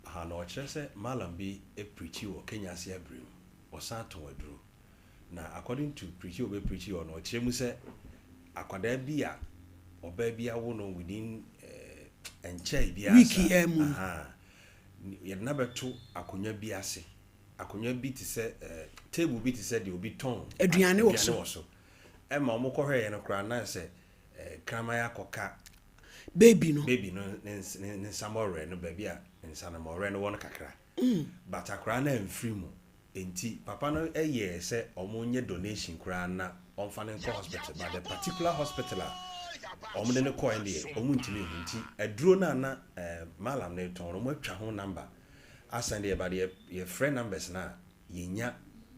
Aha, na ɔkyerɛ sɛ mallam bi preachi wɔ Kenya ase abiri mu, ɔsan tɔn aduro. Na according to preachi a ɔbɛ preachi hɔ no, ɔkyerɛ mu sɛ akwadaa bi a ɔbaa bi awo no within eh, ɛnkyɛe biara Week saa. yi ara mu no. Aha, yɛde no abɛto akonnwa bi ase. Akonnwa bi te sɛ eh, table bi te sɛ deɛ obi tɔn Aduane wɔ so. aduane wɔ so. Ɛma wɔkɔhwɛeɛ no koraa na sɛ eh, kraman akɔka Baby no. baby no ne ns- ne ne nsamɔwerɛ no baabi a nsanamɔwerɛ no wɔ no kakra. But akwaraa no amfiri mu. Enti papa no yɛɛ sɛ ɔmo nyɛ donation koraa na ɔmfa no nkɔ hospital but the particular hospital a ɔmo de no kɔɛ no deɛ ɔmo ntumi nhu nti aduro no a na mallam no retɔn no ɔmo atwa ho number asan deɛ but yɛ yɛfrɛ numbers no a yɛnnya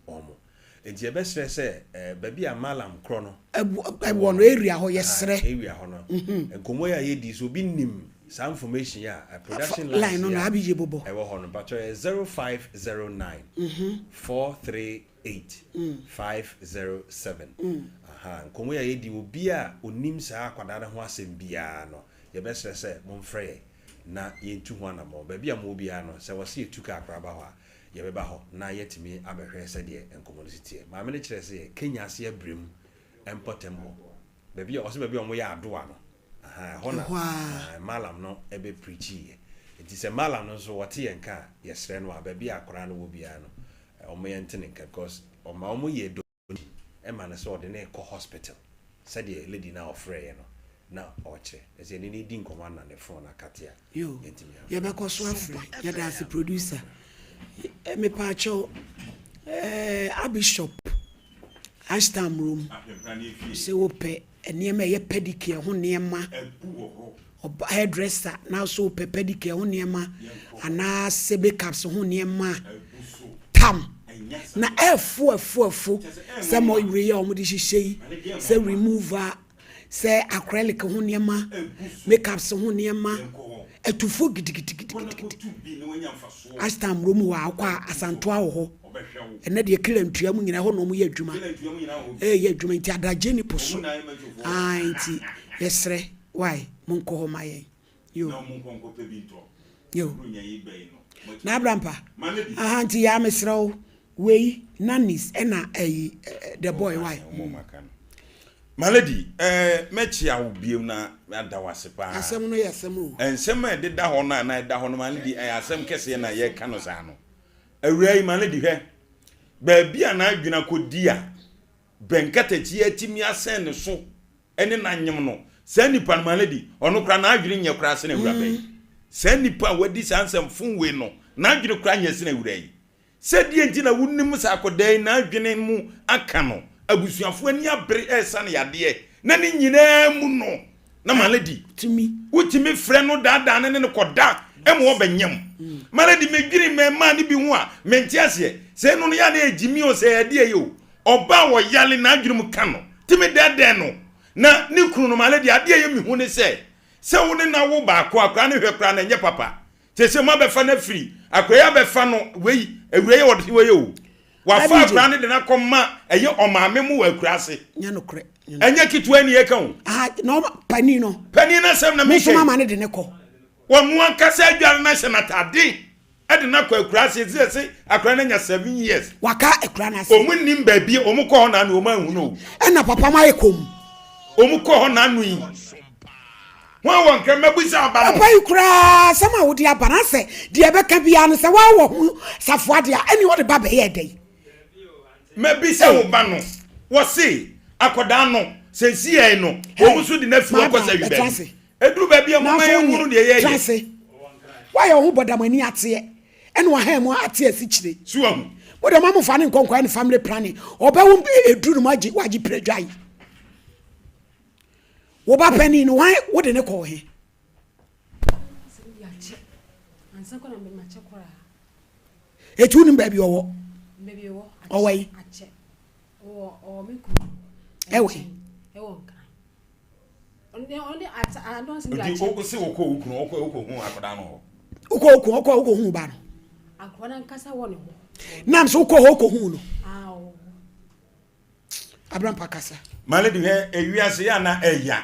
ɔmo nti yɛbɛsrɛ sɛ baabi a mallam korɔ no Ɛwɔ no area hɔ yɛsrɛ. Area hɔ no nkɔmmɔ yi a yɛdi so obi nim saa information yi a production Line lines no yi na a Abigye bobɔ. ɛwɔ hɔ no mpakyɛw ɛyɛ 0509 438 507 aha nkɔmmɔ yi a yɛdi obi a onim saa akwadaa no ho asɛm biara no yɛbɛsrɛ sɛ momfrɛ yɛn na yɛntu ho anammɔn baabi a mowɔ biara no sɛ wɔse yɛtu kaa koraa ba hɔ a yɛbɛba hɔ na yɛatumi abɛhwɛ sɛdeɛ nkɔmmɔ no si teɛ maame no kyerɛ sɛ yɛ Kenya ase abirem mpɔtam hɔ baabi a ɔsɛ baabi a wɔyɛ adoa no aha ɛhɔ na Ɛhɔ ara. ah, malam no ɛbɛ preachiiɛ nti sɛ malam no nso wɔte yɛn ka a yɛsrɛ no a baabi a akwaraa no wɔ biara no eh, wɔn yɛn nte ne nka because ɔma wɔn yɛ donation ɛma no sɛ ɔde ne kɔ hospital sɛdeɛ lady no a ɔfrɛeɛ no na ɔkyerɛ ɛsɛ yɛne ne di nkɔmmɔ ana ne phone akate a Yo, yɛntumi amfrɛ. yɛbɛkɔ so afrɛ. Yɛda ase producer. Eh, Mepaakyɛw, eh, Abishop, Ashton Room, sɛ wopɛ. Nneɛma a ɛyɛ pedicure ho nneɛma, ɔba hairdresser na so wopɛ pedicure ho nneɛma anaasɛ makeups ho nneɛma tam na ɛfo ɛfo ɛfo sɛ mo wei a wɔde hyehyɛ yi sɛ remover sɛ acrylic ho nneɛma makeups ho nneɛma ɛtufo gidigidigidigidi ashtown mmuro mu hɔ a wokɔ a asantoa wɔ hɔ. Ɛnɛ deɛ kila ntua mu nyinaa ɛhɔ na wɔn yɛ adwuma ɛyɛ adwuma nti adagye ni po so aa nti yɛsrɛ why mo nkɔ hɔ ma yɛn yo yo na abrampa aha nti yaa mesrɛ wo wei nannies ɛna ɛyi the boy why. My lady, eh, mɛkyea wo biom na ada wo ase paa. Asɛm no yɛ asɛm o. Nsɛm a ɛdeda hɔ no a na ɛda hɔ no, my lady, ɛyɛ asɛm kɛseɛ na yɛka no saa no. Awuraa yi ma no di hwɛ. Baabi a n'adwene akɔdi a bɛnkatakyi atumi asɛn ne so ne no anyem no, saa nipa no ma no di. Ɔno koraa n'adwene nyɛ koraa sene awuraba yi. Saa nipa a wadi saa nsɛm fon wei no, n'adwene koraa nyɛ sene awuraa yi. Sɛ deɛ nti na wonim sɛ akɔdaa yi n'adwene mu aka no, abusuafoɔ ani abere resane yadeɛ, na ne nyinaa mu no, na Malady, wotumi frɛ no daadaa no ne no kɔda ma ɔbɛnyam. Malady, medwene mmɛɛmaa no bi ho a, mente aseɛ. Sɛ ɛno no yɛ a na ɛyɛ gyimi o, sɛ ɛyɛ adeɛ yɛ o. Ɔbaa a ɔyale n'adwene mu ka no, tumi dɛɛdɛɛ no. Na ne kunu no, Malady, adeɛ a ɛyɛ me hu ne sɛ, sɛ wo ne no awo baako a, koraa ne hwɛ koraa no ɛnyɛ papa. Seesei moabɛfa no afiri, akora yi abɛfa no, wei, awura yi a ɔde wei o. Wafa akora no de no akɔma ɛyɛ ɔmaame mo wɔ akura ase. Nyɛ nokorɛ. Ɛnyɛ ketewa ni ɛka o. Aha, na ɔma panin no. Panin no asɛm na meka yi. Mo nso mama no de ne kɔ. Wɔn ankasa adware no ahyɛ no atade de no akɔ akura ase. Ɛsɛ sɛ akora no anya 7 years. Waka akura no ase. Wɔn nim baabi wɔn kɔ hɔ na ano wɔn ahu no o. Ɛna papa mo ayɛ komm. Wɔn kɔ hɔ na ano yi. Hwan wɔ nkra mɛbisa aba no. Papa yi koraa asɛm a wode aba no asɛ deɛ ɛbɛka biara no sɛ woawɔ ho safoa deɛ a ɛne wode ba bɛyɛɛ dɛn? Mɛbisa wo ba no wɔse akɔdaa no sɛsiɛi no wɔn nso de no afi hɔ kɔ sɛ wi baabi ɛduru baabi a momma yɛnhunu deɛ yɛyɛ. Woayɛ wo ho bɔdam ani ateɛ ɛna wahan mu ate asikyire. So wahu? Mo deɛ ma mo fa ne nkɔ nkɔyɛ ne family planning ɔbɛwo ɛduru no mo agye wagye pere dwae. Wo ba panin no, hwan wode ne kɔɔ he? Eti wonim baabi ɔwɔ? Ɔwɔ yi? Ɛwɔ yi? Nti o se wokɔ wo kunu wokɔ wokɔ hu akɔdaa no hɔ. Wokɔ wokɔ wokɔ wokɔ hu ba no. Nam so wokɔ hɔ wokɔ hu no. Abrampa kasa. Mane de hwɛ ewiase yɛ ana ɛya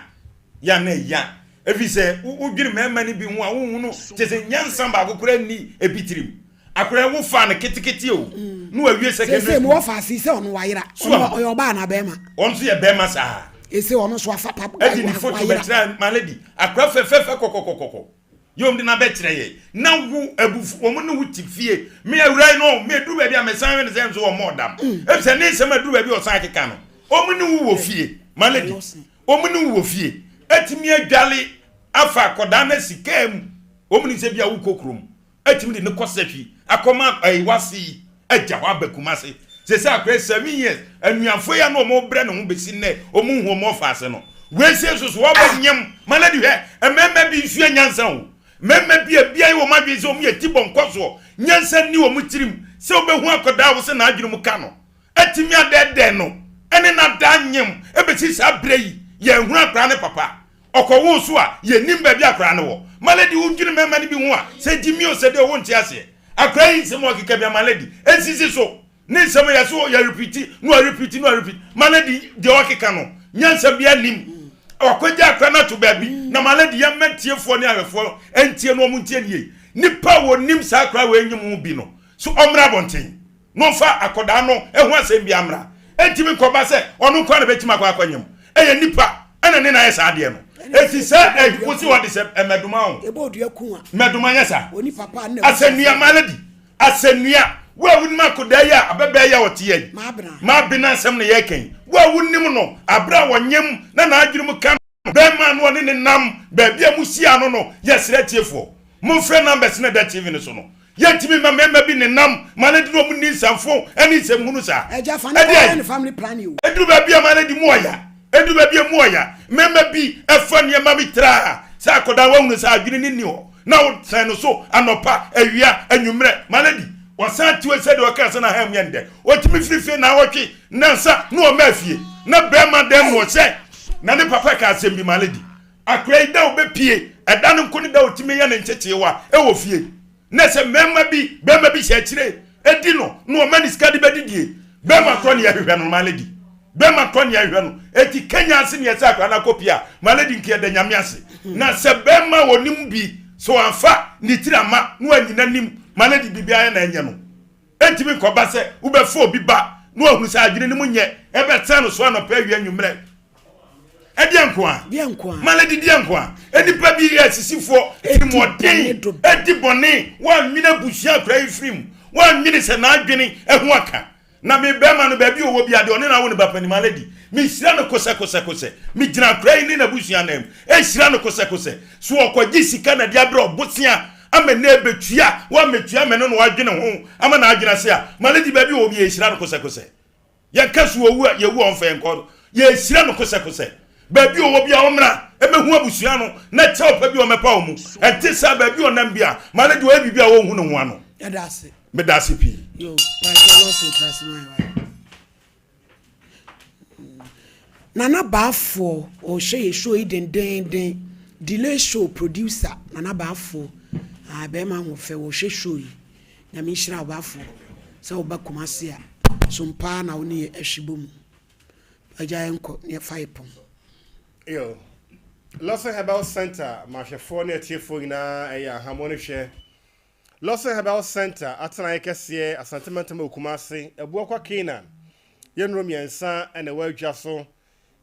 yɛ ana ɛya efi sɛ wodwene mmarima no bi ho a wohu no kyɛ sɛ nyansa baako koraa nni ebi tirim akora wo fa no ketekete o mm. na wawie secondary school. Sɛ mo wɔfa ase sɛ ɔno wayera ɔno ɔyɛ ɔbaa na bɛrima. Ɔno nso yɛ bɛrima saa. Ese ɔno nso afa papa wayera. Ɛdi ne foto bɛkyerɛ my lady akora fɛfɛɛfɛ kɔkɔkɔkɔkɔ. Yom de no abɛkyerɛ yɛn. Na wo abufu, wɔn ne wo te fie. Me awura yi no, me aduru baabi a mesan hwɛ no sɛ nso wɔn ɔdam. Mm. Efisɛ ne nsɛm aduru baabi a ɔsan keka no. Wɔn ne wo wɔ fie, my lady. Wɔn ne wo wɔ fie. Atumi adwale afa akɔdaa no asi kaa mu. Wɔn nim sɛ bi a wokɔ kurom. Atumi de ne kɔ sɛhwi akɔma ɛyi wase yi. Agya hɔ aba Kumase. Sese akora yi 7 years anuafo yi a na wɔn brɛ ne ho besi nnɛ wɔn nhu wɔn ɔfa no. Wei se nso so wɔbɛ nyem ma lady hwɛ mmarima bi nsua nyansa o. Mmarima bi a bia yɛ wɔn adwene sɛ wɔn yɛ ti bɔ nkɔsoɔ nyansa nni wɔn tirim sɛ wɔbɛhu akɔdaa a wɔsɛ n'adwene mu ka no atumi adɛɛdɛɛ no ɛne n'adaa nyem ɛbɛsi saa berɛ yi yɛnhunu akora ne papa ɔkɔwoo so a yɛnnim baabi akora no wɔ. My lady wodwene mmarima no bi ho a sɛ gyimi o sɛ deɛ wonte aseɛ. Akora yi nsɛm a ɔkeka bi my lady nsisi so ne nsɛm yɛ so yɛ repeat na wa repeat na wa repeat my lady deɛ ɔkeka no nyansa bi anim wakɔgya akora no ato baabi na my lady yɛmma tiefoɔ ne ahwɛfoɔ ntie no ɔmo ntie ne yie nipa a wɔnim saa akora wɔ enyim bi no so ɔmmra abɔnten na ɔmfa akɔdaa no ho asɛm bi amra ɛntumi nkɔba sɛ ɔno nkoa na bɛtumi akɔ akɔnyem ɛyɛ nipa ɛna ne na ayɛ saa adeɛ no ɛti sɛ ɛwo si wɔde sɛ mmɛdoma o mmɛdoma nyɛ saa asɛnnua my lady asɛnnua wo a wonim akɔdaa yi a abɛbɛɛ yi a ɔte yɛ yi maabena asɛm na yɛka yi wo a wonim no aberɛ a wɔnyem na n'adwene mu ka Bɛɛma no ɔne ne nam baabi a mo hyia no no yɛsrɛ atiefoɔ momfrɛ numbers no ɛda TV no so no yɛntumi mma mmarima bi nenam ma no de na ɔmo nni nsɛmfo ɛne nsɛmhunu saa Ɛgya fa ne ɛdeɛn kɔ ne family planning o. ɛduru baabi a ma no de mu ɔya. Ɛdu baabi a emu ɔya. Mmarima bi fa nneɛma bi tra sɛ akwadaa wahunu sɛ adwene no nni hɔ na wosɛn no so anɔpa, awia, anwummerɛ. My lady, ɔsan te sɛdeɛ ɔkaa sɛ n'aha mu yɛ no dɛ. Ɔtumi firi fie naawɔtwe, nnansa na ɔmmaa fie. Na barima dɛm na ɔhyɛ. Na ne papa ka asɛm bi, my lady, akwadaa yi da a ɔbɛpue, ɛda no nko ne da a ɔtumi yɛ ne nkyekyeewa wɔ fie. Na sɛ mmarima bi, barima bi hyɛ akyire di no na ɔma ne sika de bɛdidie. Barima korɔ ne yɛhwehwɛ no, my lady. Bɛrima tɔ nea ɛhwɛ no eti Kenya ase nea ɛsɛ akwadaa no akɔ pie a my lady nka yɛda nyame ase na sɛ bɛrima a ɔnim bi sɛ wamfa ne tiri ama na wanyina nim my lady biribiara na ɛnyɛ no ɛntumi nkɔba sɛ wobɛfa obi ba na wahunu sɛ adwene no mu nyɛ ɛbɛtena no so anɔpa awia anwummerɛ ɛdeɛ nko a my lady deɛ nko a nnipa bi yɛ asisifoɔ tirimɔden ɛdi bɔne wɔanwene abusua akwadaa yi firi mu wɔanwene sɛ n'adwene ɛho aka Na me bɛrima no, baabi a ɔwɔ biara, deɛ ɔne no awo ne ba panin, my lady, mehyira no kosɛkosɛkosɛ. Megyina akwadaa yi ne n'abusua ananmu hyira no kosɛkosɛ. So ɔkɔgye sika na de abrɛ ɔbosea ama nnɛ ɛbɛtua, wammɛtua ama ɛno na wadwene ho ama n'adwene ase a, my lady, baabi a ɔwɔ biara, yɛhyira no kosɛkosɛ. Yɛnka so ɔwu a, yɛwu a ɔmfa yɛn nkɔ. Yɛhyira no kosɛkosɛ. Baabi a ɔwɔ biara, ɔmmra mmɛhu abusua no na kyɛw pa bi a ɔmmɛpa wɔn mu. Ɛnte saa, baabi a ɔnam biara, my lady, ɔyɛ biribi a wɔnhu ne ho ano. Yɛda ase. Meda ase pii. Yo, Pastor Lawson tra ase ma yɛ. Nana Baafoɔ ɔhwɛ yɛ show yi dendeenden. Delay show producer Nana Baafoɔ. Ah, bɛrima ahoɔfɛ wɔhwɛ show yi. Nyame nhyira wo Baafoɔ sɛ woba Kumasi a som paa na wo ne yɛ ahwi bɔ mu. Agya yɛnkɔ na yɛfa yɛ pɔn. Yo, Lawson Herbal Center ma ahwɛfoɔ ne atiefoɔ nyinaa ɛyɛ ahammɔ no hwɛ. Lawson Herbal Centre atenaeɛ kɛseɛ, Asante Mantam wɔ Kumase, Abuakwa Canaan. Yɛn nnuro mmiɛnsa na ɛwɔ adwa so.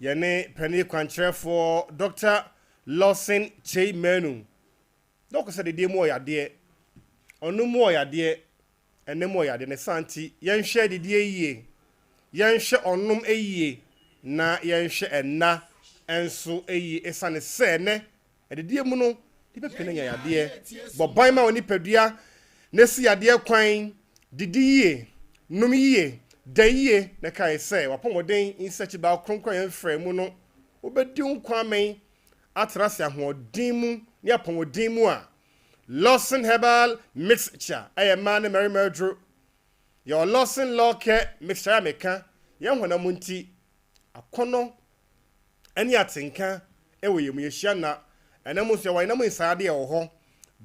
Yɛne panin kwankyerɛfoɔ Dɔkta Lawson Kyei Manu. Dɔk sɛ dedeɛ mu ɔyadeɛ, ɔno mu ɔyadeɛ, ɛnɛ mu ɔyadeɛ. Ne saa nti, yɛnhwɛ didie yie, yɛnhwɛ ɔnom yie, na yɛnhwɛ ɛnna nso yie. Ɛsiane sɛ ɛnɛ Adidie mu no, nnipa pii no nya yadeɛ. Bɔ ban ma wo nipadua na si yadeɛ kwan. Didi yie, nom yie, da yie, na kae sɛ w'apɔmuden nsakyibaa kronkron a yɛmfrɛɛ mu no, wobɛdi wo nkwa amɛn atena ase ahoɔden mu ne apɔmuden mu a Lawson Herbal Mixture yɛ mmaa ne mmarima aduro. Yɛwɔ Lawson Law Care Mixture a meka yɛn honam nti, akɔnnɔ ne atenka wɔ yɛn mu. Yɛhyia nna, ɛna mu nso yɛwɔ ɛna mu nsaeɛ wɔ hɔ.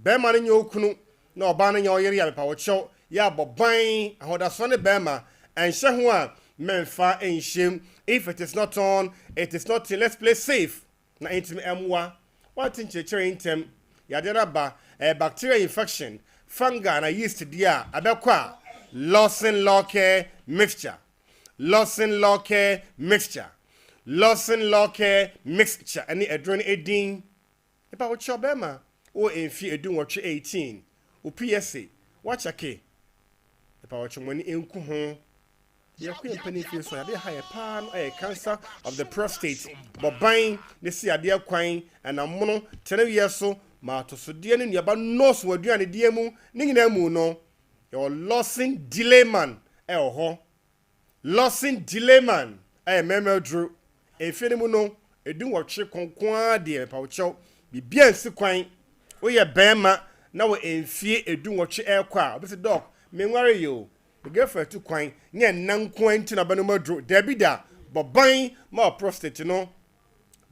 Bɛrima no nyɛ okunu na ɔbaa no nyɛ ɔyere a mepa wo kyɛw yɛ abɔ ban ahodasoɔ ne bɛrima ɛnhyɛ ho a mɛmfa nhyɛm. If it is not on, it is not in. Let's play safe na ɛntumi ɛmmoa. Woante nkyerɛkyerɛ yi ntɛm, yadeɛ no aba, ɛyɛ bacterial infection, fungi anaa yeast deɛ a, ɛbɛkɔ a, Lawson Law Care Mixture. Lawson Law Care Mixture, Lawson Law Care Mixture ne aduro no edin. Epa wo kyɛw bɛrima, wowɔ mfie edunwɔtwe, 18, wo PSA, woakyɛke. Epa wo kyɛw mo ani nku ho. Yɛkɔ yɛn mpanin fie so a, yadeɛ ɛha yɛ paa no yɛ cancer of the prostate. Bɔ ban na si adeɛ kwan, ɛnam mono, teneweɛ so, ma atosodeɛ ne nnuaba nnɔɔso wɔ aduanedeɛ mu. Ne nyinaa mu no, yɛwɔ Lawson Delayman wɔ hɔ. Lawson Delayman yɛ mmarima aduro. Mfeɛ no mu no, edunwɔtwe ko nko ara deɛ mepa wo kyɛw, biribiara nsi kwan. Woyɛ barima na wɔ mfeɛ edunwɔtwe rekɔ a, wobɛsi Doc, menwareeɛ o, me girlfriend atu kwan, nyɛ nna nko ara nti na wobɛnom aduro. Dabi da, bɔ ban ma wo prostate no.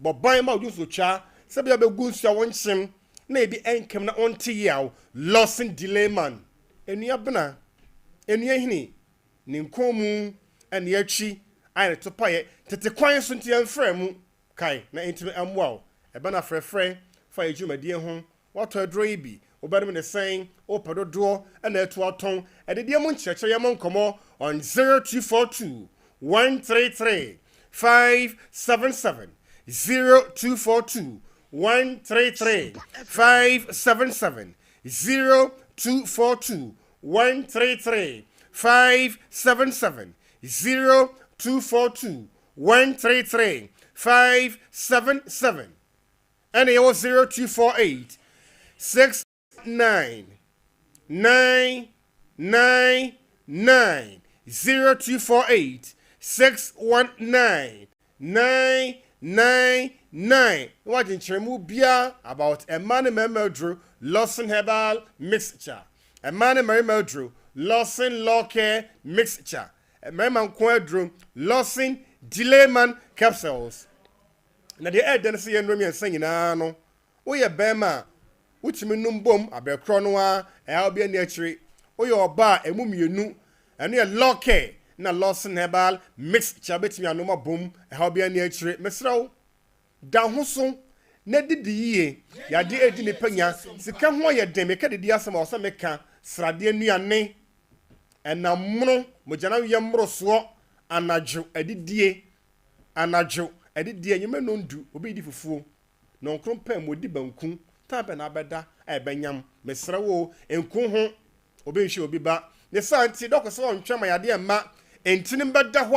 Bɔ ban ma wo dwonsotwa sɛ ebia wobɛgu nsuo a wonkyem na ebi nkam na wonte yaw. Lawson Delayman, Enua Bena, Enua Hini, ne nkɔnmu ne akyi ayɛ ne topaeɛ tete kwan so nti yɛmfrɛ mu kae na ɛntumi mmoa wo. Ɛbɛ na frɛfrɛ fa yɛ dwumadie ho. Woatɔ aduro yi bi, wobɛnom ne sɛn, wopɛ dodoɔ na atu atɔn. Adidie mu nkyerɛkyerɛ yɛmmɔ nkɔmmɔ on 0242 133 577, 0242 133 577, 0242 133 577, 0242 133 577. Ɛna yɛwɔ 0248 6 9 9 9 9, 0248 619. 9 9 9 na wagye nkyerɛmu biara about mmaa ne mmarima aduro Lawson Herbal Mixture, mmaa ne mmarima aduro Lawson Law Care Mixture, mmarima nko aduro Lawson Delayman Capsules. Na deɛ ɛyɛ dɛ ne sɛ yɛn nnuro mmiɛnsa nyinaa no Woyɛ barima a, wotumi nom bom aberɛ korɔ no ara, ɛhaw biara nni akyire. Woyɛ ɔbaa a, ɛmu mmienu, ɛno yɛ Lawcare na Lawson Herbal Mixture wobɛtumi anom abom, ɛhaw biara nni akyire. Mesrɛ wo, da ho so na didi yie. Yadeɛ redi nnipa nya, sika ho ayɛ den, meka didi asɛm a, ɛwɔ sɛ meka sradeɛ nnuane, ɛnam mono, mogyanamyɛ mmorosoɔ, anadwo adidie, anadwo adidie, anwummerɛ nnɔndu, obi redi fufuo, Nɔnkron pɛ mu odi banku Time bɛn na abɛda a ɛbɛnyam Mesrɛ wo o, nku ho Obi nhwɛ obi ba Ne saa nti dɔko sɛ ɔntwɛn ma yadeɛ mma Ntini bɛda hɔ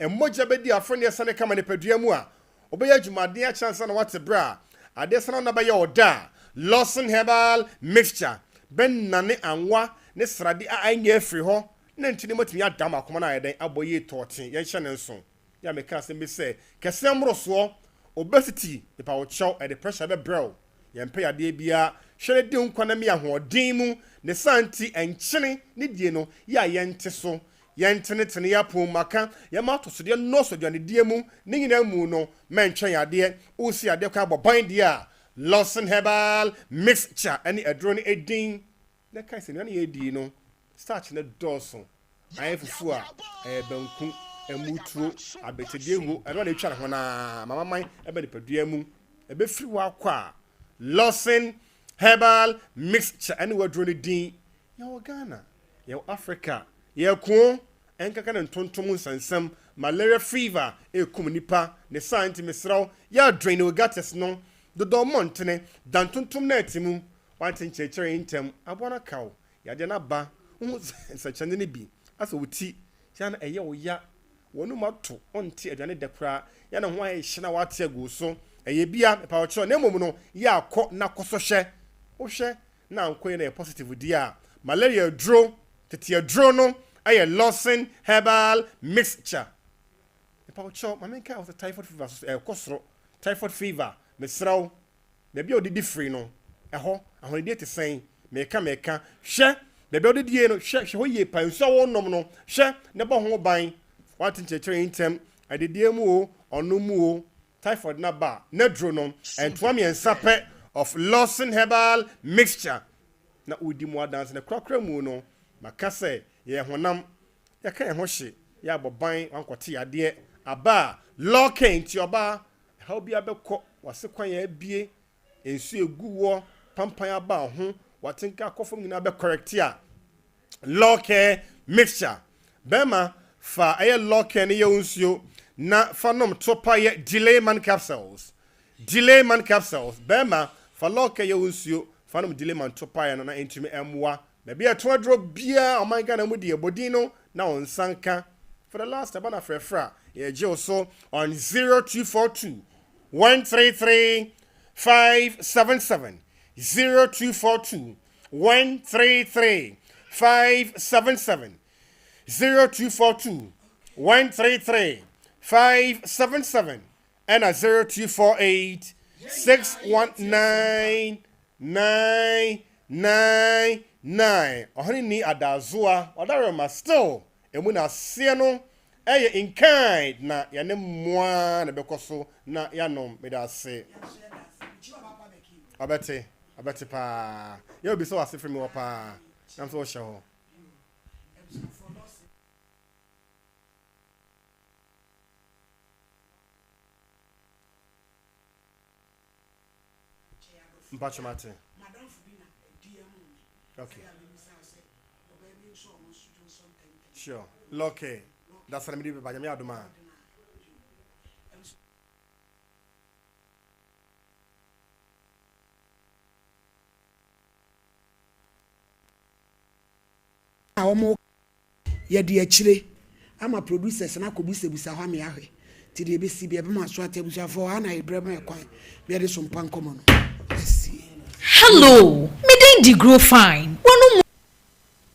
a Mogya bɛdi afɔneɛ sane kama nipadua mu a Wobɛyɛ adwumaden akyɛ ansa na woate berɛ a Adeɛ sane wo na bɛyɛ wo dɛ a Lawson Herbal Mixture bɛnane anwa ne srade a ɛnyɛ afiri hɔ Na ntini mu atumi ada ma akoma no ayɛ dɛn abɔ yie tɔɔten Yɛnhyɛ no nso. Yɛ a meka asɛm bi sɛ, kɛseɛ mmorosoɔ, obesity, mepa wo kyɛw, ɛde pressure bɛbrɛ wo. Yɛmpɛ yadeɛ biara, hwɛ na di wo nkwa na mi ahoɔden mu, ne saa nti nkyene ne die no yɛ a yɛnte so, yɛntenetene yɛn apɔn mu aka, yɛmma atosodeɛ nnɔɔso aduanedie mu, ne nyinaa mu no, mɛntwɛn yadeɛ, woresi yadeɛ kwan abɔ ban deɛ a, Lawson Herbal Mixture ne aduro no din. Na kae sɛ nnuane a yɛredi no, starch no dɔɔso. Ayɛ fufu a, ɛyɛ banku, ɛmutuo, abetedeɛ ngo, ɛno a na ɛtwa ne ho no ara, mamaman ɛba nipadua mu. Ɛbɛfiri hɔ akɔ a, Lawson Herbal Mixture ɛne waduro no din. Yɛwɔ Ghana, yɛwɔ Africa, yɛko ɛnkaka ne ntontom nsɛnsɛm, malaria fever ɛrekum nipa, ne saa nti mesrɛ wo, yɛ adwene gutters no, dodɔ mmɔntene, da ntontom net mu, Woante nkyerɛkyerɛ yi ntɛm, aboa no aka wo, yadeɛ no aba, wohu nsɛnkyerɛnne no bi, asɛ wo ti yɛ a na ɛyɛ wo ya, w'anum ato, wonte aduane dɛ koraa, yɛ a na ho ayɛ hye na woate agu wo so, ɛyɛ bi a, mepa wo kyɛw, na mmom no, yɛ a kɔ na kɔsɔ hwɛ, wohwɛ na ankɔ yie na ɛyɛ positive deɛ a, malaria aduro, tete aduro no yɛ Lawson Herbal Mixture. Mepa wo kyɛw, ma menkae wo sɛ typhoid fever nso ɛrekɔ soro, typhoid fever, mesrɛ wo, Baabi a wodidi firi no, ɛhɔ ahonidie te sɛn? Meka, meka, hwɛ, baabi a wodidie no, hwɛ, hwɛ hɔ yie paa, nsuo a worenom no, hwɛ na bɔ ho ban. Woate nkyerɛkyerɛ yi ntɛm, adidie mu o, ɔnom mu o, typhoid no aba a, n'aduro no, ntoa mmiɛnsa pɛ of Lawson Herbal Mixture na wodi mu adanse. Na korakora mu no, maka sɛ yɛyɛ honam, yɛka yɛn ho hye, yɛabɔ ban, wankɔte yadeɛ aba a, Lawcare nti ɔbaa, Ɛhaw biara bɛkɔ, w'ase kwan abue, nsu egu wɔ, pampan aba ho, w'atenka akɔ fam nyinaa bɛ correct a. Lɔkɛ mixture. Bɛrima, fa ɛyɛ lɔkɛ no yɛ wo nsuo na fa nom to pa yɛ delay man capsules. Delay man capsules. Bɛrima, fa lɔkɛ yɛ wo nsuo fa nom delay man to pa yɛ no na ɛntumi ɛmmoa. Baabi a ɛtɔn aduro biara ɔman Ghana mu deɛ bɔ din no na wo nsa nka. For the last ɛba na frɛfrɛ a yɛgye wo so on 0242 133 577 0242 133 577 0242 133 577 ɛna 0248 619 999 Ɔhene nni adaazoa ɔdarema still emu na aseɛ no ɛyɛ in kind na yɛne mmoa na ɛbɛkɔ so na yɛanom meda ase ɔbɛte ɔbɛte paa yɛ obi sɛ wase firi me hɔ paa nam sɛ wohyɛ hɔ. Mpacho mate. Okay. Sure. Lucky. That's what I'm doing. Nyame adoma. A wɔn Yɛde akyire ama producers no akɔbisabisa hɔ ama yɛahwɛ. Nti deɛ ɛbɛsi biara yɛbɛma aso ate. Abusuafoɔ, ha na yɛbrɛ ma yɛ kwan ma yɛde so mpa nkɔmmɔ no asie. Hello, me din de Grow Fine. W'ano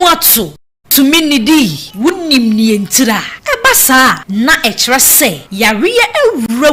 mu ato, tumi nnidi, wonnim nea ntira. Ɛba saa a, na ɛkyerɛ sɛ yareɛ awura wo.